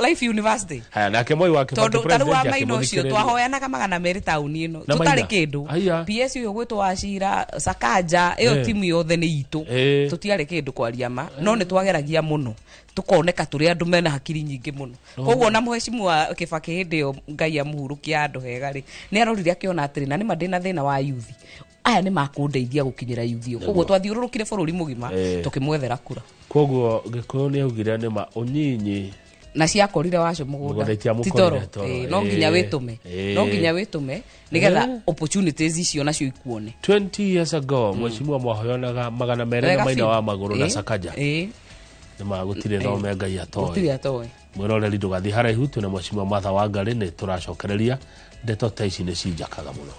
life university. Haya, nake Moi wa Kibaki Tondũ tarĩu wa president Maina ũcio akĩmũthikĩrĩria. twahoyanaga 200 taũni ĩno Na tũtarĩ Maina? kĩndũ. Aya. PS ũyũ gwĩtwo Wacira, Sakanja, ĩyo timu yothe nĩ itũ. Tũtiarĩ kĩndũ kwaria ma, no nĩ twageragia mũno tũkoneka tũrĩ andũ mena hakiri nyingĩ mũno. Koguo ona mheshimiwa Kibaki hĩndĩ ĩyo, Ngai amũhurũkia handũ hega rĩ, nĩ arorire akĩona atĩrĩ, na nĩma ndĩna thĩna wa yuthi aya, nĩ makũndeithia gũkinyĩra yuthi ĩyo. Koguo twathiũrũrũkire bũrũri mũgima tũkĩmwethera kura. Koguo Gĩkũyũ nĩ augire nĩma ũnyinyi Na ciakorire wacio Mũgũnda mũgũnda. itiamũkorire Ti toro. toro. No nginya wĩtũme, no nginya wĩtũme nĩgetha opportunities icio nacio ikuone. 20 years ago mheshimiwa mwahoyanaga 200 na Wega maina biũ. wa magũrũ na Sakaja. Nĩ ma gũtirĩ thome Ngai atoĩ. Gũtirĩ atoĩ. Mwĩroreri, ndũgathiĩ haraihu, twĩna mheshimiwa Martha Wangari, nĩ tũracokereria ndeto ta ici nĩ cinjakaga mũno.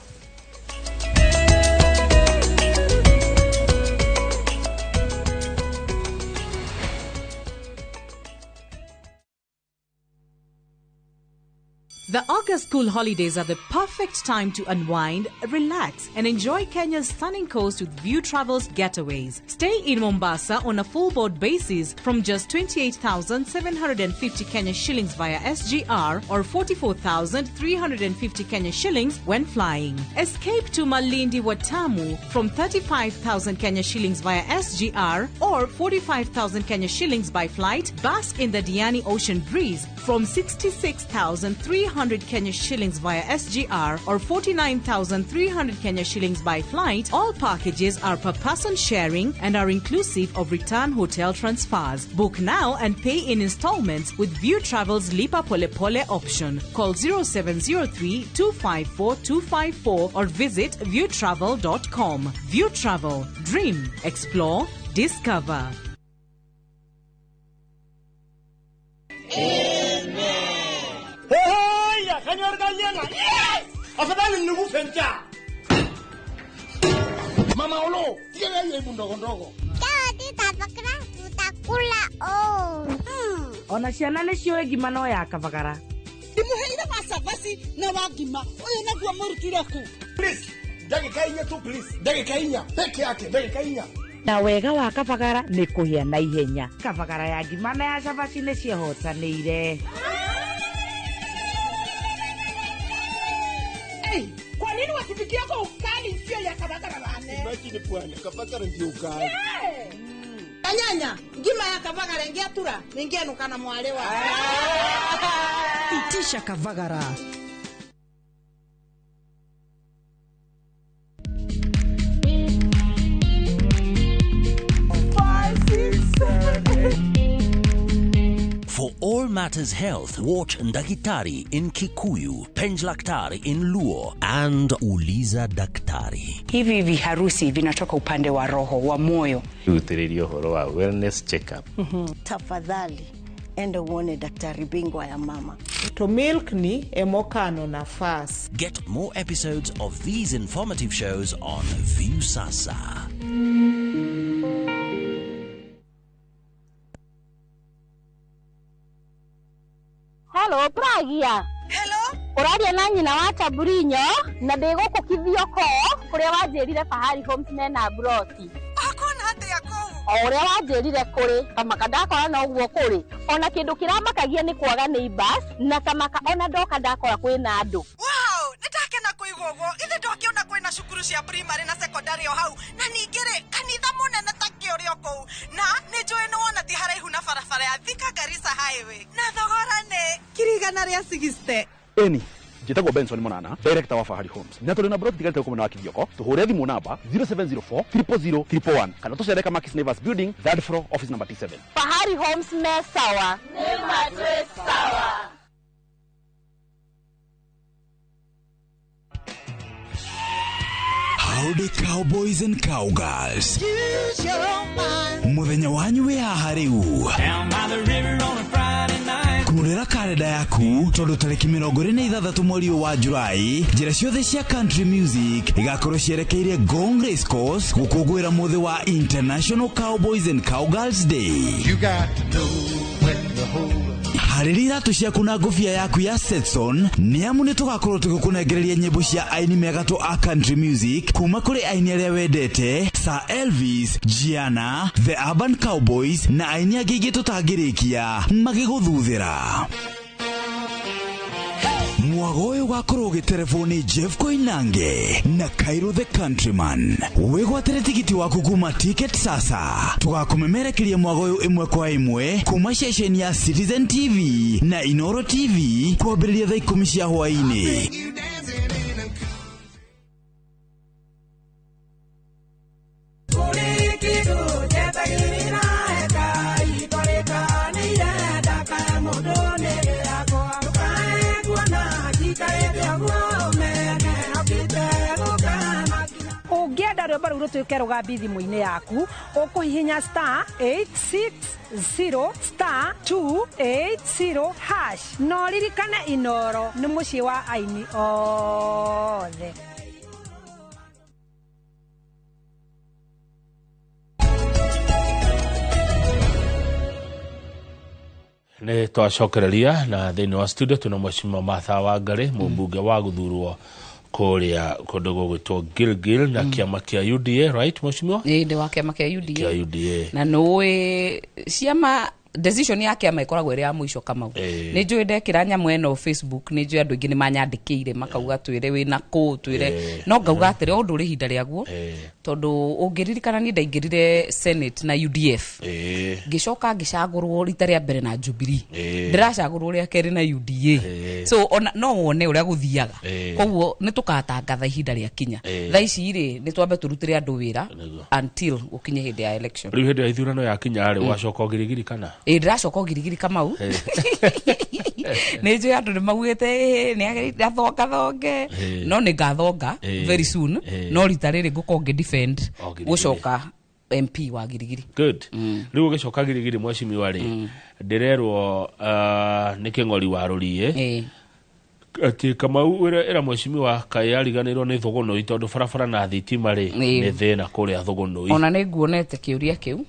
The August school holidays are the perfect time to unwind, relax, and enjoy Kenya's stunning coast with View Travels getaways. Stay in Mombasa on a full board basis from just 28,750 Kenya shillings via SGR or 44,350 Kenya shillings when flying. Escape to Malindi Watamu from 35,000 Kenya shillings via SGR or 45,000 Kenya shillings by flight. Bask in the Diani Ocean breeze from 66,300 Kenya shillings via SGR or 49,300 Kenya shillings by flight. All packages are per person sharing and are inclusive of return hotel transfers. Book now and pay in installments with View Travel's Lipa Pole Pole option. Call 0703 254 254 or visit viewtravel.com. View Travel. Dream, explore, discover. Hey, kanyor galiana. Yes! Afadhali nikufe njaa. Mama Olo, tiene hebu ndogo ndogo. Tutakula oh. Ona ciana nĩ ciũĩ ngima no ya Kabagara. Ndimuheire wa cabaci na wa ngima ũyũ naguo mũrutire kũ? Please, dakika inya tu please. Dakika inya peke yake, dakika inya. Na wega wa Kabagara nĩ kũhĩa na ihenya. Kabagara ya ngima na ya cabaci nĩ ciehotanĩire. Hey, kwa nini wakipikia kwa ukali sio ya Kabagara bane? Imagine bwana, Kabagara ndio ukali. Hey. Anyanya, ngima ya Kabagara ingiatura, ningenuka na mwale wa. Itisha Kabagara. For all matters health, watch Ndakitari in Kikuyu, Penjlaktari in Luo, and Uliza Daktari. Hivi viharusi vinatoka upande wa roho, wa moyo. Rutĩrĩria ũhoro wa wellness check-up. Tafadhali enda uone daktari bingwa ya mama. To milk ni emokano nafas. Get more episodes of these informative shows on Viusasa. Hello, Pragia. Hello. Ũraria na nyina wa Taburinyo na ndĩ gũkũ Kithioko kũrĩa wanjĩrire Fahari Homes mena broti. Akona atĩa kũu? O ũrĩa wanjĩrire kũrĩ kamaka ndakora no ũguo kũrĩ ona kĩndũ kĩramakagia nĩ kwaga neighbors na kamaka ona ndoka ndakora kwĩna andũ. Wow, nĩndakena kũigua ũguo. Ithe ndokĩona kwĩna cukuru cia primary na secondary o hau na ningĩ rĩ kanitha mũnene ta kĩũrĩ o kũu na nĩ njũĩ nĩ wona ti haraihu na barabara ya Thika Garissa Highway na thogora nĩ 160,000. Eni njĩtagwo Benson Monana, director wa Fahari Homes, na tũrĩ na broti tigarĩte gũkũ mwena wa Kithioko. Tũhũre thimũ namba 0704 000 111 kana tũcere Kamakis Neighbors Building, third floor, office number T7. Fahari Homes me sawa. Nĩ matwĩ sawa. Howdy cowboys and cowgirls. Muthenya wanyu wĩ haha rĩu. Kurera karenda yaku tondu tariki 26 mweri wa Julai njĩra ciothe cia country music igakorwo cierekeire Ngong Race Course gũkũngũĩra mũthĩ wa International Cowboys and Cowgirls Day. You got to know when to hold up. Harĩria iratũ ciaku na ngũbia yaku ya Stetson nĩ amu nĩ tũgakorwo tũgĩkũnengereria nyĩmbo cia aini megatũ a country music kuma kũrĩ aini arĩa wendete Sir Elvis, Gianna, The Urban Cowboys na aini angĩ aingĩ tũtangĩrĩkia magĩgũthuthĩra. Mwago ũyũ ũgakorwo ũgĩterebwo nĩ Jeff Koinange na Cairo the Countryman. Wĩgwatĩre tigiti waku kuma Ticket Sasa. Tũgakũmemerekeria mwago ũyũ ĩmwe kwa ĩmwe kuma ceceni ya Citizen TV na Inoro TV kwambĩrĩria thaa 10 cia hwaĩ-inĩ. Rwĩmbo rũu rũtuĩke rũgambi thimũ-inĩ yaku, ũkũhihinya star 860 star 280 hash. Na ũririkane Inoro nĩ mũciĩ wa aini othe. Nĩ twacokereria na thĩinĩ wa studio twĩna Mheshimiwa Martha Wangari, mũmbunge wa gũthurwo kũrĩa kũndũ gũgwĩtwo Gilgil na kĩama kĩa UDA, right Mheshimiwa? Ĩĩ, ndĩ wa kĩama kĩa UDA. Kĩa UDA. Na nũĩ ciama decision ya kĩama ĩkoragwo ĩrĩ ya mũico, Kamau. Nĩ njũĩ ndekĩra nyamũ ĩno Facebook, nĩ njũĩ andũ aingĩ nĩ manyandĩkĩire makauga twĩre wĩna kũ, twĩre, no ngauga atĩrĩ, o ũndũ ũrĩ ihinda rĩaguo, tondũ ũngĩririkana niĩ ndaingĩrire Senate na UDF, ngĩcoka ngĩcagũrwo rita rĩa mbere na Jubilee, ndĩracagũrwo rĩa kerĩ na UDA, so ona no wone ũrĩa gũthiaga. Koguo nĩ tũkatangatha ihinda rĩa kinya. Thaa ici rĩ, nĩ twambe tũrutĩre andũ wĩra until gũkinye hĩndĩ ya election. Rĩu hĩndĩ ya ithurano yakinya rĩ, wacoka Girigiri kana? Ĩ, ndĩracoka Girigiri, Kamau. Nĩ njũĩ andũ nĩ maugĩte, "Ĩ, nĩ agĩrĩire athongathonge," no nĩ ngathonga very soon, no rita rĩrĩ ngũkorwo ngĩ defend O Girigiri. gũcoka MP wa Girigiri. Good. Rĩu ũgĩcoka Girigiri, Mheshimiwa rĩ, ndĩrerwo nĩ kĩng'ori wa rũriĩ atĩ Kamau ĩra Mheshimiwa kaĩ ariganĩrwo nĩ Thũgũnũi, tondũ barabara na thitima rĩ, nĩ thĩna kũrĩa Thũgũnũi. Ona nĩ nguonete kĩũria kĩu.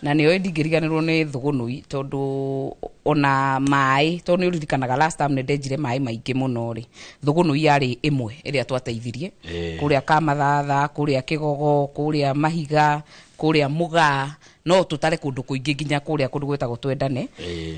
Na nĩoĩ ndingĩriganĩrwo nĩ Thũgũnũi, tondũ ona maĩ, tondũ nĩ ũririkanaga last time nĩ ndenjire maĩ maingĩ mũno rĩ, Thũgũnũi yarĩ ĩmwe ĩrĩa twateithirie, kũrĩa Kamathatha, kũrĩa Kĩgogo, kũrĩa Mahiga, kũrĩa Mũgaa, no tũtare kũndũ kũingĩ, nginya kũrĩa kũndũ gwĩtagwo Twendane.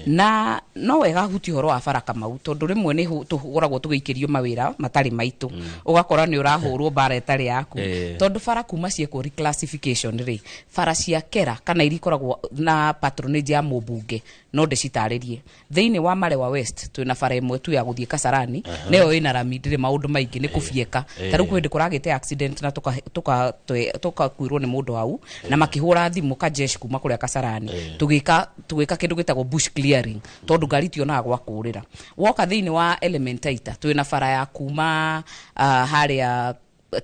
Na no wega hutie ũhoro wa bara, Kamau, tondũ rĩmwe nĩ tũkoragwo tũgĩikĩrio mawĩra matarĩ maitũ, ũgakora nĩ ũrahũrwo mbara ĩtarĩ yaku, tondũ bara kuma ciekwo reclassification rĩ, bara cia kera kana iria ikoragwo na patronage ya mũmbunge, no ndĩcitarĩrie. Thĩinĩ wa Marewa West twĩna bara ĩmwe tu ya gũthiĩ Kasarani, nĩyo ĩna rami, ndĩrĩ maũndũ maingĩ, nĩ kũbieka. Ta rĩu kwĩ hĩndĩ kũragĩte accident na tũkakuirwo nĩ mũndũ hau, na makĩhũra thimũ kajeshi kuma kũrĩa Kasarani, tũgĩka kĩndũ gĩtagwo bush clearing, tondũ ngari tionaga gwa kũrĩra. Woka thĩinĩ wa Elementaita twĩna bara ya kuma harĩa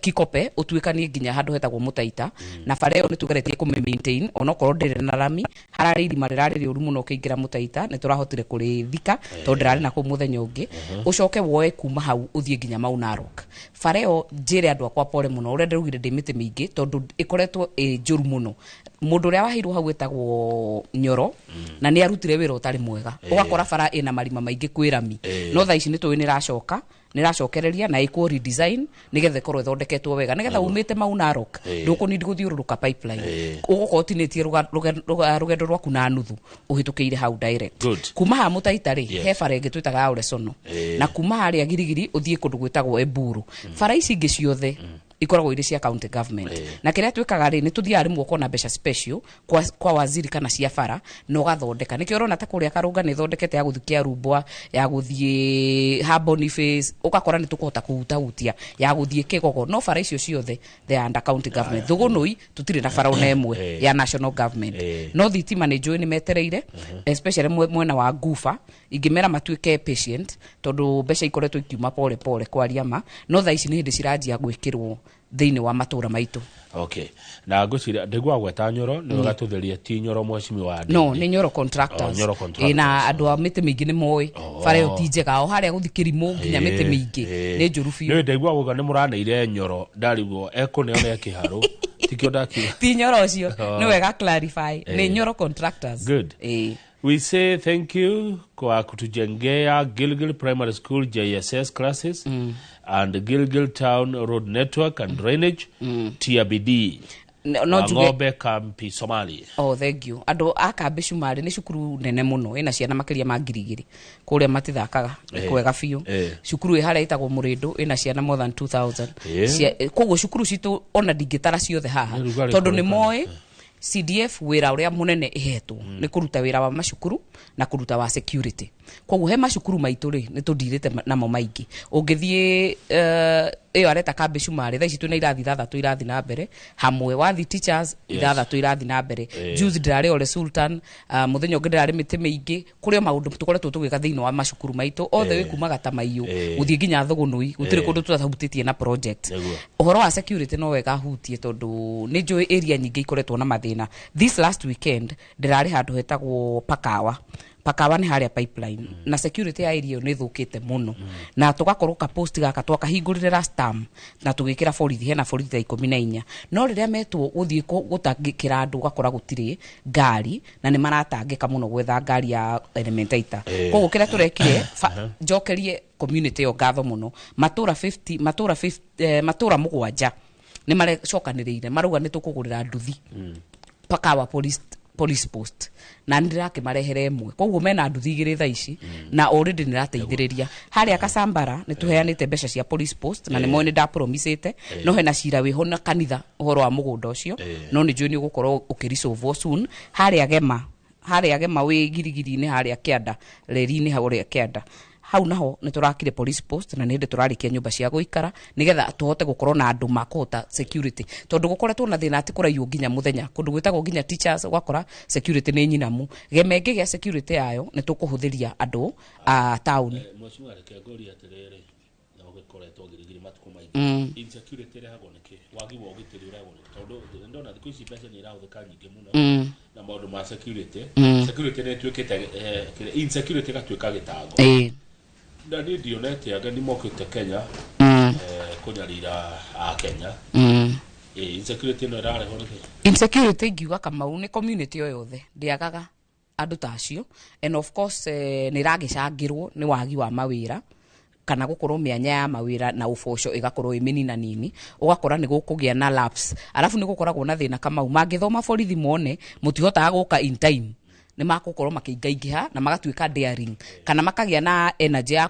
Kikope ũtuĩkanie nginya handũ hetagwo Mũtaita, na bara ĩyo nĩ tũgeretie kũmĩ maintain onokorwo ndĩrĩ na rami. Hararĩ irima rĩrarĩ rĩũru mũno ũkĩingĩra Mũtaita, nĩ tũrahotire kũrĩthika tondũ ndĩrarĩ na kũu mũthenya ũngĩ. Ũcoke woe kuma hau ũthiĩ nginya Mau Narok, bara ĩyo njĩre andũ akwa pore mũno, ũrĩa ndĩraugire ndĩ mĩtĩ mĩingĩ, tondũ ĩkoretwo ĩ njũru mũno. Mũndũ ũrĩa waheirwo hau ĩtagwo Nyoro, na nĩ arutire wĩra ũtarĩ mwega, ũgakora bara ĩna marima maingĩ kwĩ rami. No thaa ici nĩ tũĩ nĩ ĩracoka, nĩ ĩracokereria na ĩkwo redesign nĩgetha ĩkorwo ĩthondeketwo wega, nĩgetha umĩte Mau Narok ndũkũnindi gũthiũrũrũka Pipeline, ũgũkorwo ũtinĩtie rũgendo rwaku na nuthu ũhĩtũkĩire hau direct. Kuma haha Mũtaita rĩ, he bara ĩngĩ twĩtaga ya Oresono, na kuma harĩa Girigiri ũthiĩ kũndũ gwĩtagwo Eburu. Bara ici ingĩ ciothe ikoragwo irĩ cia county government, na kĩrĩa twĩkaga rĩ, nĩ tũthiaga rĩmwe ũkona mbeca special kwa waziri kana cia bara na ũgathondeka. Nĩkĩo ũrona ta kũrĩa Karũnga nĩ ĩthondekete ya gũthiĩ Kĩarumbwa, ya gũthiĩ ha Boniface, ũgakora nĩ tũkũhota kũhutahutia ya gũthiĩ Kĩgogo, no bara icio ciothe they are under county government. Thũgũnũi tũtirĩ na bara ona ĩmwe ya national government. No thitima nĩ njũĩ nĩ metereire, especially mwena wa Nguba, ingĩmera matuĩke patient, tondũ mbeca ikoretwo ikiuma pole pole kwaria ma, no thaa ici nĩ hĩndĩ ciranjia gwĩkĩrwo thĩinĩ wa matũra maitũ. Okay, na ngwĩciria ndĩgua gweta Nyoro nĩ wega tũtherie, ti Nyoro Mheshimiwa. No nĩ Nyoro Contractors. Oh, Nyoro Contractors. Ĩ, na andũ a mĩtĩ mĩingĩ nĩ moĩ bara ĩyo ti njega, o harĩa gũthi kĩrimũ nginya mĩtĩ mĩingĩ nĩ njũru biũ. Nĩ ndaigua guga nĩ mũraneire Nyoro, ndarigwo ekũneo na ekĩharũ, tikĩo ndakiuga. Ti Nyoro ũcio. Oh. Nĩ wega clarify, nĩ Nyoro Contractors. Good. We say thank you kwa kutujengea Gilgil Primary School JSS classes and Gilgil Town Road Network and Drainage, TRBD. No njuge Ng'ombe Kampi Somali. Oh, thank you. Andũ a Kambi Cumarĩ nĩ cukuru nene mũno, ĩna ciana makĩria ma 2000 kũrĩa, matithakaga, nĩ kwega biũ. Cukuru ĩ harĩa ĩtagwo Mũrĩndũ ĩna ciana more than 2000. Koguo cukuru citũ ona ndingĩtara ciothe haha, Nĩ rugarĩ tondũ nĩ kũrĩkana. moĩ CDF wĩra ũrĩa mũnene ĩhetwo nĩ kũruta wĩra wa macukuru na kũruta wa security. Koguo he macukuru maitũ rĩ, nĩ tũndirĩte namo maingĩ. Ũngĩthiĩ Ĩyo areta kambĩ cumarĩ thaa ici twĩna irathi 6 irathi na mbere hamwe wathi teachers. 6 irathi na mbere. Juzi ndĩrarĩ Ole Sultan, mũthenya ũngĩ ndĩrarĩ mĩtĩ mĩingĩ kũrĩ o maũndũ tũkoretwo tũgĩka thĩinĩ wa macukuru maitũ othe, wĩ kuma Gatamaiyũ gũthiĩ nginya Thũgũnũi, gũtirĩ kũndũ tũtahutĩtie na project. Ũhoro wa security no wega hutie, tondũ nĩ njũĩ area nyingĩ ikoretwo na mathĩna. This last weekend ndĩrarĩ handũ hetagwo Pakawa. Pakawa nĩ harĩa Pipeline, na security ya area ĩyo nĩ ĩthũkĩte mũno, na tũgakorwo ka post gaka twakahingũrire last term na tũgĩkĩra borithi, hena borithi ta 14, no rĩrĩa metwo gũthiĩ gũtangĩkĩra andũ, ũgakora gũtirĩ ngari na nĩ maratangĩka mũno gwetha ngari ya elementaita. Koguo kĩrĩa tũrekire, njokerie community ĩyo ngatho mũno, matũra 50, matũra 50, matũra 7 nĩ marecokanĩrĩire marauga nĩ tũkũgũrĩra nduthi Pakawa police post, na nĩ ndĩrakĩmarehere ĩmwe, koguo mena nduthi 2 thaa ici, na already nĩ ĩrateithĩrĩria. Harĩa Kasambara nĩ tũheanĩte mbeca cia police post na nĩ moĩ nĩ ndapromisĩte, no hena cira wĩho na kanitha ũhoro wa mũgũnda ũcio, no nĩ njũĩ nĩ ũgũkorwo ũkĩresolve soon. Harĩa Gema wĩ Girigiri-inĩ, harĩa kĩanda reri-inĩ, harĩa kĩanda hau naho nĩ tũrakire police post, na nĩ hĩndĩ tũrarĩkia nyũmba cia gũikara nĩgetha tũhote gũkorwo na andũ makũhota security, tondũ gũkoretwo na thĩna atĩ kũraiywo nginya mũthenya kũndũ gwĩtagwo nginya teachers, ũgakora security nĩ nyinamu. Gema ĩngĩgĩa security yayo, nĩ tũkũhũthĩria andũ a taũni. Mheshimiwa, reke ngũrie atĩrĩrĩ, na ũgĩkoretwo Girigiri matukũ maingĩ, insecurity ĩrehagwo nĩkĩ? Wagi wa ũgitĩri ũrehagwo nĩkĩ? Tondũ ndona thikũ ici mbeca nĩ irahũthĩka nyingĩ mũno na maũndũ ma security. Security nĩ ĩtuĩkĩte insecurity ĩgatuĩka gĩtango. Na niĩ ndionete ageni mokĩte Kenya kũnyarira a Kenya. Insecurity ĩno ĩrarehwo nĩkĩ? Insecurity ingiuga, Kamau, nĩ community o yothe ndĩagaga andũ ta acio, and of course nĩ ĩragĩcangĩrwo nĩ wagi wa mawĩra kana gũkorwo mĩanya ya mawĩra na ũboco ĩgakorwo ĩ mĩnina nini, ũgakora nĩ gũkũgĩa na lapse. Arabu nĩ gũkoragwo na thĩna, Kamau, mangĩthoma borithi mone mũtihotaga gũka in time, nĩ makũkorwo makĩingaingĩha na magatuĩka daring kana makagĩa na energy ya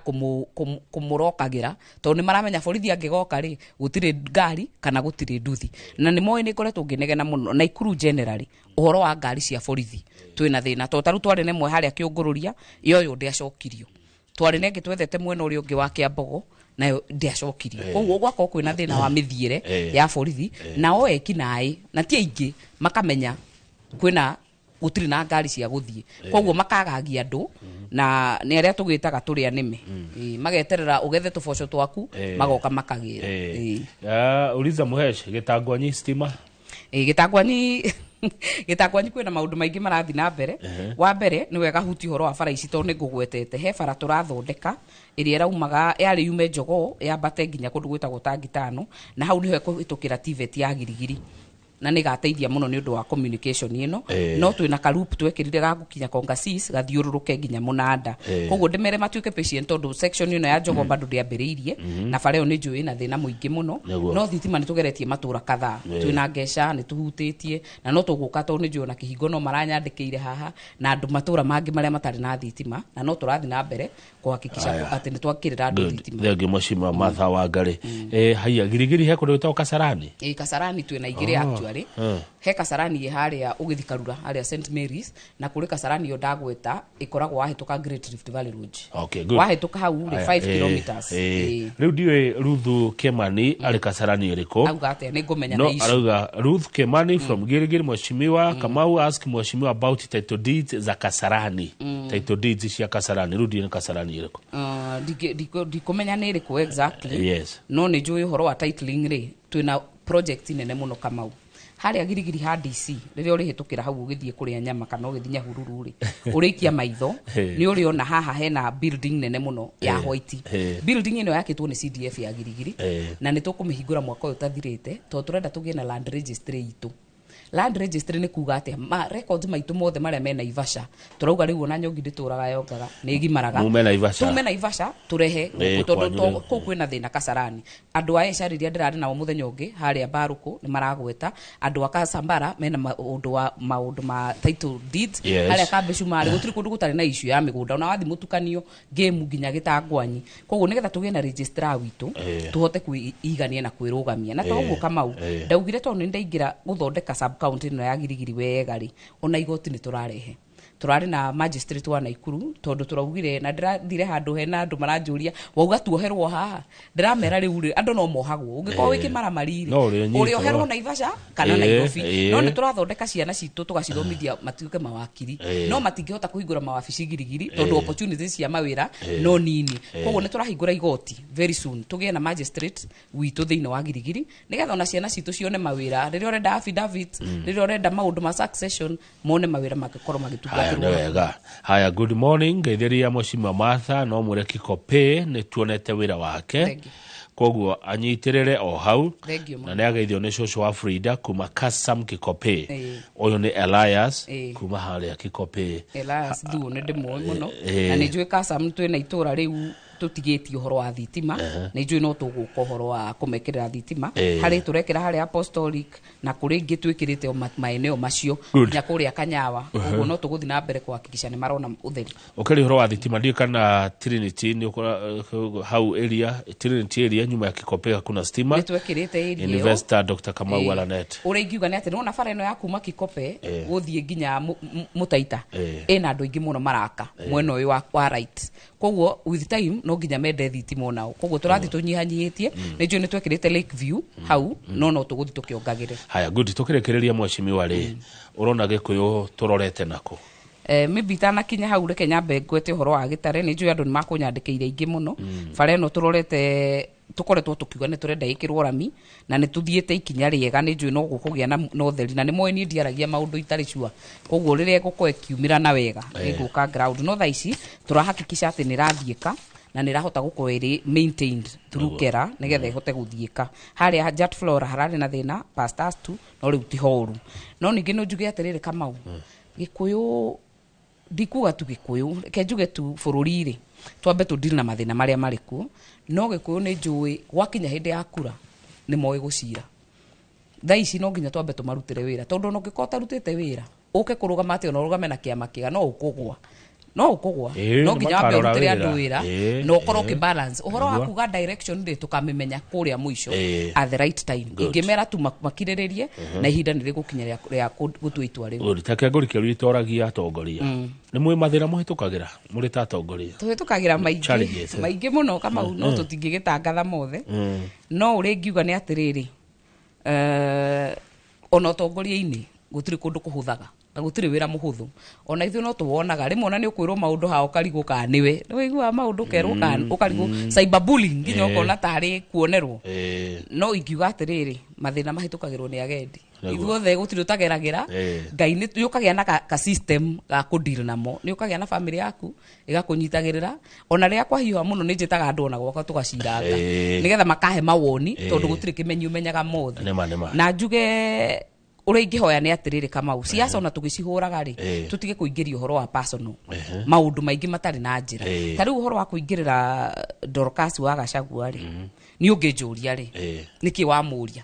kũmũrokagĩra, tondũ nĩ maramenya borithi angĩgoka rĩ, gũtirĩ ngari kana gũtirĩ nduthi. Na nĩ moĩ nĩ ngoretwo ngĩnegena mũno Naikuru generally ũhoro wa ngari cia borithi, twĩna thĩna, tondũ tarĩu twarĩ na ĩmwe harĩa Kĩũngũrũria, yoyo ndĩacokirio, twarĩ na ĩngĩ twethete mwena ũrĩa ũngĩ wa Kĩambogo, nayo ndĩacokirio. Koguo gwakorwo kwĩna thĩna wa mĩthiĩre ya borithi, nao eki naĩ na ti aingĩ makamenya kwĩna gũtirĩ na ngari cia gũthiĩ, koguo makagagia andũ na nĩ arĩa tũgĩtaga tũrĩa nĩme. Mageterera ũgethe tũboco twaku, magoka makagĩra. Ah, uliza Muhesh Gĩtangwanyi stima. Gĩtangwanyi kwĩna maũndũ maingĩ marathiĩ na mbere. Wa mbere nĩ wega huti ũhoro wa bara ici, tondũ nĩ ngũgwetete he bara tũrathondeka ĩrĩa ĩraumaga yarĩ yume Njogoo yambate nginya kũndũ gwĩtagwo Tangi Tano, na hau nĩho ĩkũhĩtũkĩra TVET ya Girigiri, na nĩ gateithia mũno nĩ ũndũ wa communication ĩno. No twĩna karup twekĩrire ga gũkinya Kongasis gathiũrũrũke nginya Mũnanda. Koguo ndĩmere matuĩke patient, tondũ section ĩno ya Njogoo bado ndĩambĩrĩirie, na bara ĩyo nĩ njũĩ ĩna thĩna mũingĩ mũno. No thitima nĩ tũgeretie matũra kadhaa. Twĩna Ngeca nĩ tũhutĩtie na no tũgũka, tondũ nĩ njũĩ ona kĩhingo no maranyandĩkĩire haha na andũ matũra mangĩ marĩa matarĩ na thitima, na no tũrathiĩ na mbere kũhakikisha Aya. atĩ nĩ twakĩrĩra andũ Good. thitima. Thengiũ Mheshimiwa Martha Wangari. Haiya, Girigiri he kũndũ gwĩtagwo Kasarani. Ĩ, Kasarani twĩna 2. Oh. Actually he Kasarani ĩ harĩa ũgĩthi Karura, harĩa St Mary's, na kũrĩ Kasarani ĩyo ndagweta ĩkoragwo wahĩtũka Great Rift Valley Road. Okay, good. Wahĩtũka hau rĩ, Aya, 5 kilometers. Rĩu ndiũĩ Ruthu Kemani arĩ Kasarani ĩrĩkũ. Auga atĩa? Nĩ ngũmenya No na ici. arauga Ruth Kemani from Girigiri, Mheshimiwa Kamau, ask Mheshimiwa about title deeds za Kasarani. Title deeds cia Kasarani. Rĩu ndiũĩ nĩ Kasarani ĩrĩkũ. Ndikũmenya nĩ ĩrĩkũ exactly. No nĩ njũĩ ũhoro wa titling rĩ, twĩna project nene mũno, Kamau, harĩa Girigiri ha DC, rĩrĩa ũrĩhĩtũkĩra hau ũgĩthiĩ kũrĩa nyama kana ũgĩthiĩ Nyahururu rĩ, ũrĩikia maitho nĩ ũrĩona haha hena building nene mũno ya white. Building ĩno yakĩtwo nĩ CDF ya Girigiri, na nĩ tũkũmĩhingũra mwaka ũyũ ũtathirĩte, tondũ tũrenda tũgĩe na land registry itũ. Land registry nĩ kuga atĩa? Ma records maitũ mothe marĩa me Naivasha, tũrauga rĩu ona nyongi ndĩtũraga yongaga nĩ ĩgimaraga. Mume Naivasha. Tume Naivasha tũrehe gũkũ, tondũ kwanyu rĩu. Kũu kwĩna thĩna Kasarani. Andũ a Esha rĩrĩa ndĩrarĩ nao mũthenya ũngĩ harĩa Mbarũkũ nĩ maragweta andũ a Kasambara mena maũndũ wa maũndũ ma title deeds. Harĩa Kambĩ Cumarĩ gũtirĩ kũndũ gũtarĩ na issue ya mĩgũnda, ona wathi mũtukanio ngĩmu nginya Gĩtangwanyi. Koguo nĩgetha tũgĩe na registrar witũ, tũhote kwĩigania na kwĩrũgamia na toguo, Kamau, ndaugire tondũ nĩ ndaingĩra gũthondeka sub county ĩno ya Girigiri wega rĩ, ona igoti nĩ tũrarehe, Tũrarĩ na magistrate wa Naikuru, tondũ tũraugire na ndĩrathire handũ hena andũ maranjũria, wauga tuoherwo haha? Ndĩramera rĩu rĩ, andũ no mohagwo ũngĩkorwo wĩ kĩmaramari rĩ, No ũrĩnyitwo. Ũrĩoherwo Naivasha kana Nairobi. No nĩ tũrathondeka ciana citũ, tũgacithomithia matuĩke mawakiri, no matingĩhota kũhingũra mawabici Girigiri tondũ opportunities cia mawĩra no nini. Koguo nĩ tũrahingũra igoti very soon, tũgĩe na magistrate witũ thĩinĩ wa Girigiri, nĩgetha ona ciana citũ cione mawĩra. Rĩrĩa ũrenda affidavit, rĩrĩa ũrenda maũndũ ma succession, mone mawĩra mangĩkorwo Haya, nĩ magĩtungatĩrwo. wega. Haya, good morning, ngeithĩria Mheshimiwa Martha, no mwĩre Kikope nĩ tuonete wĩra wake, Thank you. Koguo anyitĩrĩre o hau. Thank you. Na nĩ ageithio nĩ cũcũ wa Frida kuma Kasam Kikope. Ũyũ nĩ Elias kuma harĩa Kikope. Elias Thuo nĩ ndĩmũĩ mũno. Ĩĩ. Na nĩ njũĩ Kasam twĩna itũra rĩu tũtigĩtie ũhoro wa thitima. Nĩ njũĩ no tũgũka ũhoro wa kũmekĩrĩra thitima. Harĩ tũrekĩra harĩa Apostolic na kũrĩ ingĩ twĩkĩrĩte o maeneo macio, nginya kũrĩa Kanyawa. Ũguo no tũgũthiĩ na mbere kũhakikisha nĩ marona ũtheri. Ũkĩrĩ ũhoro wa thitima, ndiũĩ kana Trinity nĩ hau area, Trinity area nyuma ya Kikope hakuna stima. Nĩ twekĩrĩte area ĩyo. Investor Dr. Kamau Alanet. Ũrĩa ingiuga nĩ atĩ nĩwona bara ĩno ya kuma Kikope gũthiĩ nginya Mũtaita, ĩna andũ aingĩ mũno maraka mwena ũyũ wa right. Koguo with time no nginya mende thitima onao, koguo tũrathiĩ tũnyihanyihĩtie. Nĩ njũĩ nĩ twekĩrĩte Lake View hau, no tũgũthiĩ tũkĩongagĩrĩra. Haya, good. Tũkĩrĩkĩrĩria, mheshimiwa rĩ, ũrona Gĩkũyũ tũrorete nako? Maybe itanakinya hau, reke nyambe ngwete ũhoro wa gĩtare. Nĩ njũĩ andũ nĩ makũnyandĩkĩire aingĩ mũno. Bara ĩno tũrorete, tũkoretwo tũkiuga nĩ tũrenda ĩkĩrwo rami, na nĩ tũthiĩte ikinya rĩega. Nĩ njũĩ no gũkũgĩa na ũtheri, na nĩ moĩ niĩ ndiaragia maũndũ itarĩ sure, koguo rĩrĩa ĩgũkorwo ĩkiumĩra na wega, ĩgũka ground. No thaa ici tũrahakikisha atĩ nĩ ĩrathiĩka na nĩ ĩrahota gũkorwo ĩrĩ maintained through kera, nĩgetha ĩhote gũthiĩka. Harĩa Jat Flora hararĩ na thĩna pastors tu, no rĩu ti horu. No ningĩ no njuge atĩrĩrĩ, Kamau, Gĩkũyũ, ndikuga tu Gĩkũyũ, reke njuge tu bũrũri rĩ, twambe tũ na mathĩna marĩa marĩ kuo. No Gĩkũyũ nĩ njũĩ gwakinya hĩndĩ ya kura nĩ moĩ gũcira. Thaa ici no nginya twambe tũmarutĩre wĩra, tondũ ona ũngĩkorwo ũtarutĩte wĩra, ũke kũrũgama atĩ ona ũrũgame na kĩama kĩega, no ũkũgwa, no ũkũgwa. No Nĩ nginya wambe makarora ũrutĩre andũ wĩra. wĩra na ũkorwo ũkĩ balance ũhoro wa kuga direction rĩ, tũkamĩmenya kũrĩa mũico at the right time. Ingĩmera tu makirĩrĩrie, na ihinda nĩ rĩgũkinya rĩa gũtua itua rĩu. Good. Ta kĩangũri kĩũria itoragia atongoria, nĩ mwĩ mathĩna mũhĩtũkagĩra mũrĩ ta atongoria? Tũhĩtũkagĩra maingĩ. Challenges, eh. Maingĩ mũno, Kamau, no tũtingĩgĩtangatha mothe. No ũrĩa ingiuga nĩ atĩrĩrĩ, ona ũtongoria-inĩ gũtirĩ kũndũ kũhũthaga na gũtirĩ wĩra mũhũthũ. Ona ithuĩ no tũwonaga rĩmwe, ona nĩ ũkwĩrwo maũndũ haha ũkarigwo kana nĩwe nĩ wĩiguaga maũndũ ũkerwo kana ũkarigwo, cyberbullying nginya ũkona tarĩ kuonerwo. No ingiuga atĩrĩrĩ, mathĩna mahĩtũkagĩrwo nĩ agendi. Ithuothe gũtirĩ ũtageragĩra. Ngai nĩ ũkagĩa na ka system ga kũdeal namo, nĩ ũkagĩa na family yaku ĩgakũnyitagĩrĩra. Ona rĩrĩa kwahiũha mũno, nĩ njĩtaga andũ ona gwakwa tũgaciranga, nĩgetha makahe mawoni, tondũ gũtirĩ kĩmenyi ũmenyaga mothe. Nĩma nĩma. Na njuge ũrĩa ingĩhoya nĩ atĩrĩrĩ, Kamau, siasa ona tũgĩcihũraga rĩ, tũtige kũingĩria ũhoro wa personal, maũndũ maingĩ matarĩ na njĩra. Ta rĩu ũhoro wa kũingĩrĩra Dorcas wa Gachagua rĩ, nĩ ũngĩnjũria rĩ, nĩkĩ wamũria?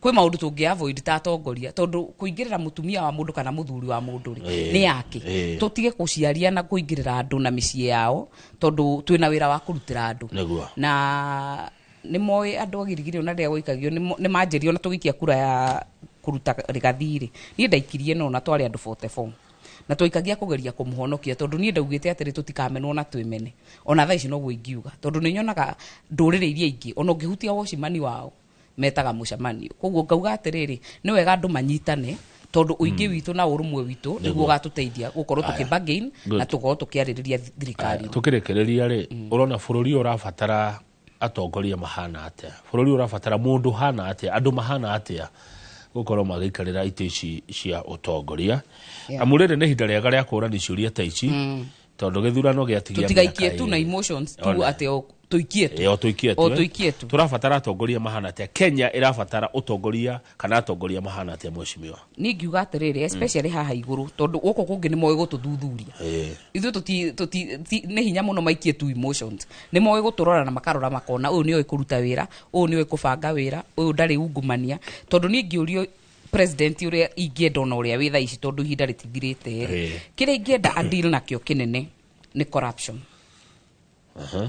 Kwĩ maũndũ tũngĩ avoid ta atongoria, tondũ kũingĩrĩra mũtumia wa mũndũ kana mũthuri wa mũndũ rĩ, nĩ yake. Tũtige kũciaria na kũingĩrĩra andũ na mĩciĩ yao, tondũ twĩna wĩra wa kũrutĩra andũ. Na nĩ moĩ andũ a Girigiri, ona rĩrĩa gũikagio nĩ manjĩrio na tũgĩikia kura ya kũruta Rigathi rĩ, niĩ ndaikirie, no na twarĩ andũ 44 na twaikagia kũgeria kũmũhonokia, tondũ niĩ ndaugĩte atĩrĩ, tũtikamenwo na twĩmene. Ona thaa ici noguo ingiuga, tondũ nĩ nyonaga ndũrĩrĩ iria ingĩ, ona ũngĩhutia wocimani wao metaga mũcemanio. Koguo ngauga atĩrĩrĩ, nĩ wega andũ manyitane, tondũ ũingĩ witũ na ũrũmwe witũ nĩguo ũgatũteithia gũkorwo tũkĩ bargain na tũkorwo tũkĩarĩrĩria thirikari. Tũkĩrĩkĩrĩria rĩ, ũrona bũrũri ũyũ ũrabatara atongoria mahana atĩa? Bũrũri ũyũ ũrabatara mũndũ hana atĩa, andũ mahana atĩa gũkorwo magĩikarĩra itĩ ici cia ũtongoria? Amu rĩrĩ nĩ ihinda rĩega rĩa kũũrania ciũria ta ici, tondũ gĩthurano gĩatigia Tũtigaikie mĩaka tu na ĩrĩ. emotions tu. Ona. Atĩ o tũikie tu. Ĩ, o tũikie tu, O eh. tũikie tu. Tũrabatara atongoria mahana atĩa? Kenya ĩrabatara ũtongoria kana atongoria mahana atĩa, mheshimiwa? Niĩ ngiuga atĩrĩrĩ, especially haha igũrũ, tondũ gũkũ kũngĩ nĩ moĩ gũtũthuthuria. Ithuĩ nĩ hinya mũno maikie tu emotions. Nĩ moĩ gũtũrora na makarora makona ũyũ nĩoĩ kũruta wĩra, ũyũ nĩoĩ kũbanga wĩra, ũyũ ndarĩ ungumania. Tondũ niĩ ngĩũrio president ũrĩa ingĩenda, ona ũrĩa wĩ thaa ici, tondũ ihinda rĩtithirĩte rĩ, kĩrĩa ingĩenda adeal nakĩo kĩnene nĩ corruption.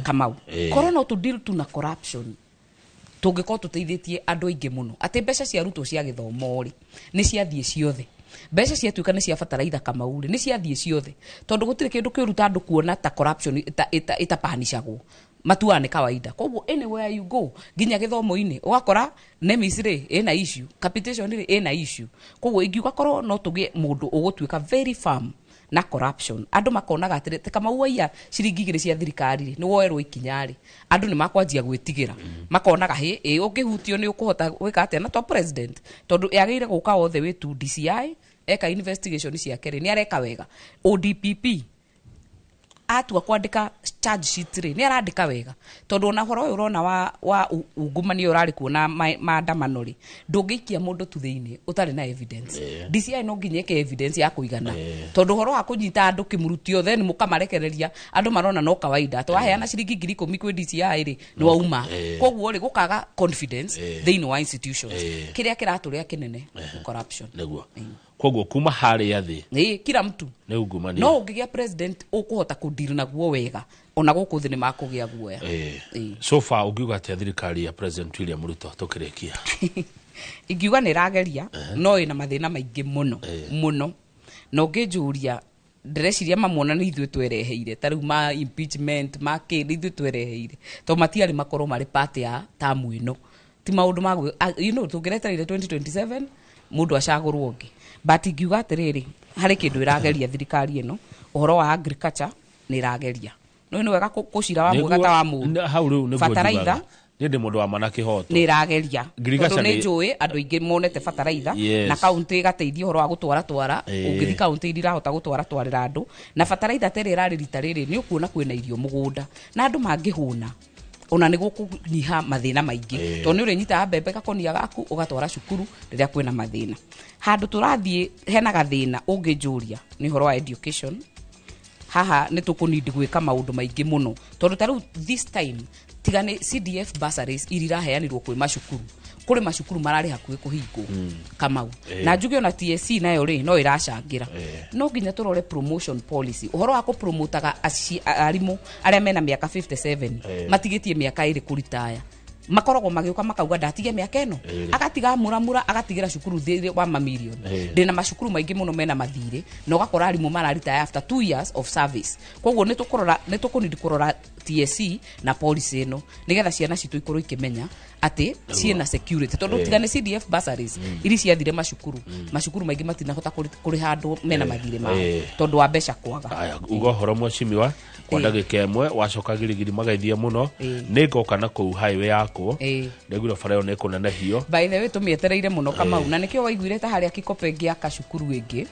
Kamau, korwo no tũ deal tu na corruption, tũngĩkorwo tũteithĩtie andũ aingĩ mũno. Atĩ mbeca cia arutwo cia gĩthomo rĩ, nĩ ciathiĩ ciothe. Mbeca ciatuĩka nĩ cia bataraitha Kamau rĩ, nĩ ciathiĩ ciothe, tondũ gũtirĩ kĩndũ kĩũru ta andũ kuona ta corruption ĩtapanicagwo matuaga nĩ kawaida. Koguo anywhere you go, nginya gĩthomo-inĩ ũgakora NEMIS rĩ ĩna issue, capitation rĩ ĩna issue. Koguo ingiuga korwo no tũgĩe mũndũ ũgũtuĩka very firm na corruption, andũ makonaga atĩrĩ ta Kamau waiya ciringi 2 cia thirikari rĩ, nĩ woerwo ikinya rĩ, andũ nĩ makwanjia gwĩtigĩra, makonaga hĩ ĩ ũngĩhutio nĩ ũkũhota gwĩka atĩa na to president, tondũ yagĩrĩire gũka othe wĩ tu DCI eka investigation ciake rĩ, nĩ areka wega. ODPP atua kwandĩka charge sheet rĩ, nĩ arandĩka wega, tondũ ona ũhoro ũyũ ũrona wa ungumania ũrarĩ kuo na maandamano rĩ, ndũngĩikia mũndũ tu thĩinĩ ũtarĩ na evidence. DCI no nginya ĩke evidence ya kũigana, tondũ ũhoro wa kũnyita andũ kĩmurutio then mũkamarekereria, andũ marona no kawaida atĩ waheana ciringi 10,000 kwĩ DCI rĩ, nĩ wauma. Koguo rĩ, gũkaga confidence thĩinĩ wa institutions. Kĩrĩa kĩratũrĩa kĩnene nĩ corruption. Nĩguo. Koguo kuma harĩa thĩ Ĩ, kila mtu nĩ ungumania. No ũngĩgĩa president ũkũhota kũdeal naguo wega, ona gũkũ thĩ nĩ makũgĩa guoya. So far ũngiuga atĩa thirikari ya President William Ruto tũkĩrĩkia? Ingiuga nĩ ĩrageria, no ĩna mathĩna maingĩ mũno mũno, na ũngĩnjũria ndĩreciria mamwona nĩ ithuĩ twereheire, ta rĩu ma impeachment ma kĩ, nĩ ithuĩ twereheire, tondũ matiarĩ makorwo marĩ part ya tamu ĩno. Ti maũndũ ma tũngĩretereire 2027 mũndũ acagũrwo ũngĩ. But ingiuga atĩrĩrĩ, harĩ kĩndũ ĩrageria thirikari ĩno, ũhoro wa agriculture nĩ ĩrageria. No nĩ wega kũcira wa mwega ta wa mũndũ. Hau rĩu nĩguo Bataraitha. njugaga. Niĩ ndĩ mũndũ wa mana kĩhoto. Nĩ ĩrageria. Ngirigaca Tondũ nĩ njũĩ andũ aingĩ monete bataraitha na kaũntĩ ĩgateithia ũhoro wa gũtwara twara. Ũngĩthiĩ kaũntĩ iria irahota gũtwara twarĩra andũ na bataraitha ta ĩrĩa ĩrarĩ rita rĩrĩ, nĩ ũkuona kwĩna irio mũgũnda na andũ mangĩhũna, ona nĩ gũkũnyiha mathĩna maingĩ, tondũ nĩ ũrĩnyitaga mbembe gakonia gaku ũgatwara cukuru rĩrĩa kwĩna mathĩna. Handũ tũrathiĩ hena gathĩna ũngĩnjũria nĩ ũhoro wa education. Haha nĩ tũkũnindi gwĩka maũndũ maingĩ mũno, tondũ ta rĩu this time tiga nĩ CDF bursaries iria iraheanirwo kwĩ macukuru, kũrĩ macukuru mararĩ hakuhĩ kũhingwo, Kamau. Na njuge ona TSC nayo rĩ no ĩracangĩra. No nginya tũrore promotion policy, ũhoro wa kũpromotaga arimũ arĩa mena mĩaka 57 matigĩtie mĩaka 2 kũritaya, makoragwo magĩũka makauga ndatige mĩaka ĩno, agatiga muramura, agatigĩra cukuru thirĩ wa mamirioni. Ndĩna macukuru maingĩ mũno mena mathirĩ, na ũgakora arimũ mararitaya after 2 years of service. Koguo nĩ tũkũrora, nĩ tũkũnidi kũrora TSC na policy ĩno nĩgetha ciana citũ ikorwo ikĩmenya atĩ ciĩna security, tondũ tiga nĩ CDF bursaries iria ciathire macukuru, macukuru maingĩ matinahota kũrĩha andũ mena mathirĩ mao tondũ wa mbeca kwaga. Aya, uga ũhoro mweshimiwa kwa ndagĩka ĩmwe wacoka Girigiri magaithie mũno, nĩ ngoka na kũu highway yakwo, nĩguo bara ĩyo nĩ ĩkũnenehio. By the way, tũmĩetereire mũno Kamau, na nĩkĩo waiguire ta harĩa Kikope ngĩaka cukuru ĩngĩ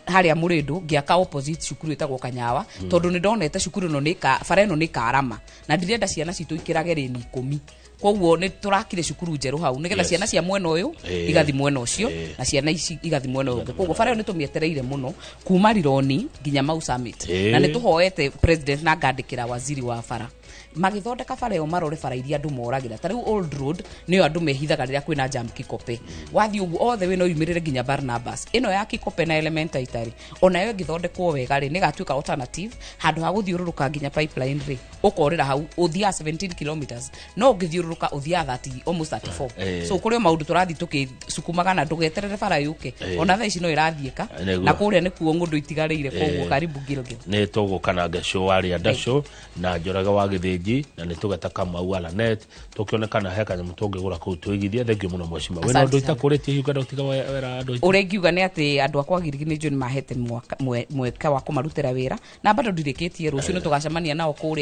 harĩa Mũrĩndũ, ngĩaka opposite cukuru ĩtagwo Kanyawa, tondũ nĩ ndonete cukuru ĩno nĩ bara ĩno nĩ karama, na ndirenda ciana citũ ikĩrage rĩni 10. Koguo nĩ tũrakire cukuru njerũ hau nĩgetha ciana cia mwena ũyũ igathi mwena ũcio, na ciana ici igathi mwena ũyũ ũngĩ. Koguo bara ĩyo nĩ tũmĩetereire mũno kuma Rironi nginya Mau Summit, na nĩ tũhoete president na ngandĩkĩra waziri wa bara magĩthondeka bara ĩyo marore bara iria andũ moragĩra. Ta rĩu Old Road nĩyo andũ mehithaga rĩrĩa kwĩna jam Kikope, wathiĩ ũguo othe wĩna yumĩrĩre nginya Barnabas. Ĩno ya Kikope na Elementa itarĩ onayo ĩngĩthondekwo wega rĩ, nĩgatuĩka alternative handũ ha gũthiũrũrũka nginya pipeline rĩ, ũkorĩra hau ũthiaga 17 kilometers, no ũngĩthiũrũrũka ũthiaga 30, almost 34. So kũrĩ o maũndũ tũrathiĩ tũgĩcukumaga, na ndũgeterere bara yũke, ona thaa ici no ĩrathiĩka. Na kũrĩa nĩkuo ng'ũndũ itigarĩire, koguo karibu Gilgil. Nĩ tũgũka na Ngecũ wa Rĩandacũ na Njoroge wa Gĩthĩnji, na nĩ tũgeta Kamau Alanet tũkĩonekana he kanyamũ tũngĩgũra kũu twĩgithie. Thengiũ mũno mweshimiwa, wĩna Asante ũndũ sana. itakũrĩtie hihi ũngĩenda gũtiga wera andũ aitũ? Ũrĩa ingiuga nĩ atĩ andũ akwa Girigiri nĩ njũĩ nĩ mahete mweke wa kũmarutĩra wĩra, na bado ndirĩkĩtie, rũciũ nĩ tũgacemania nao kũrĩa.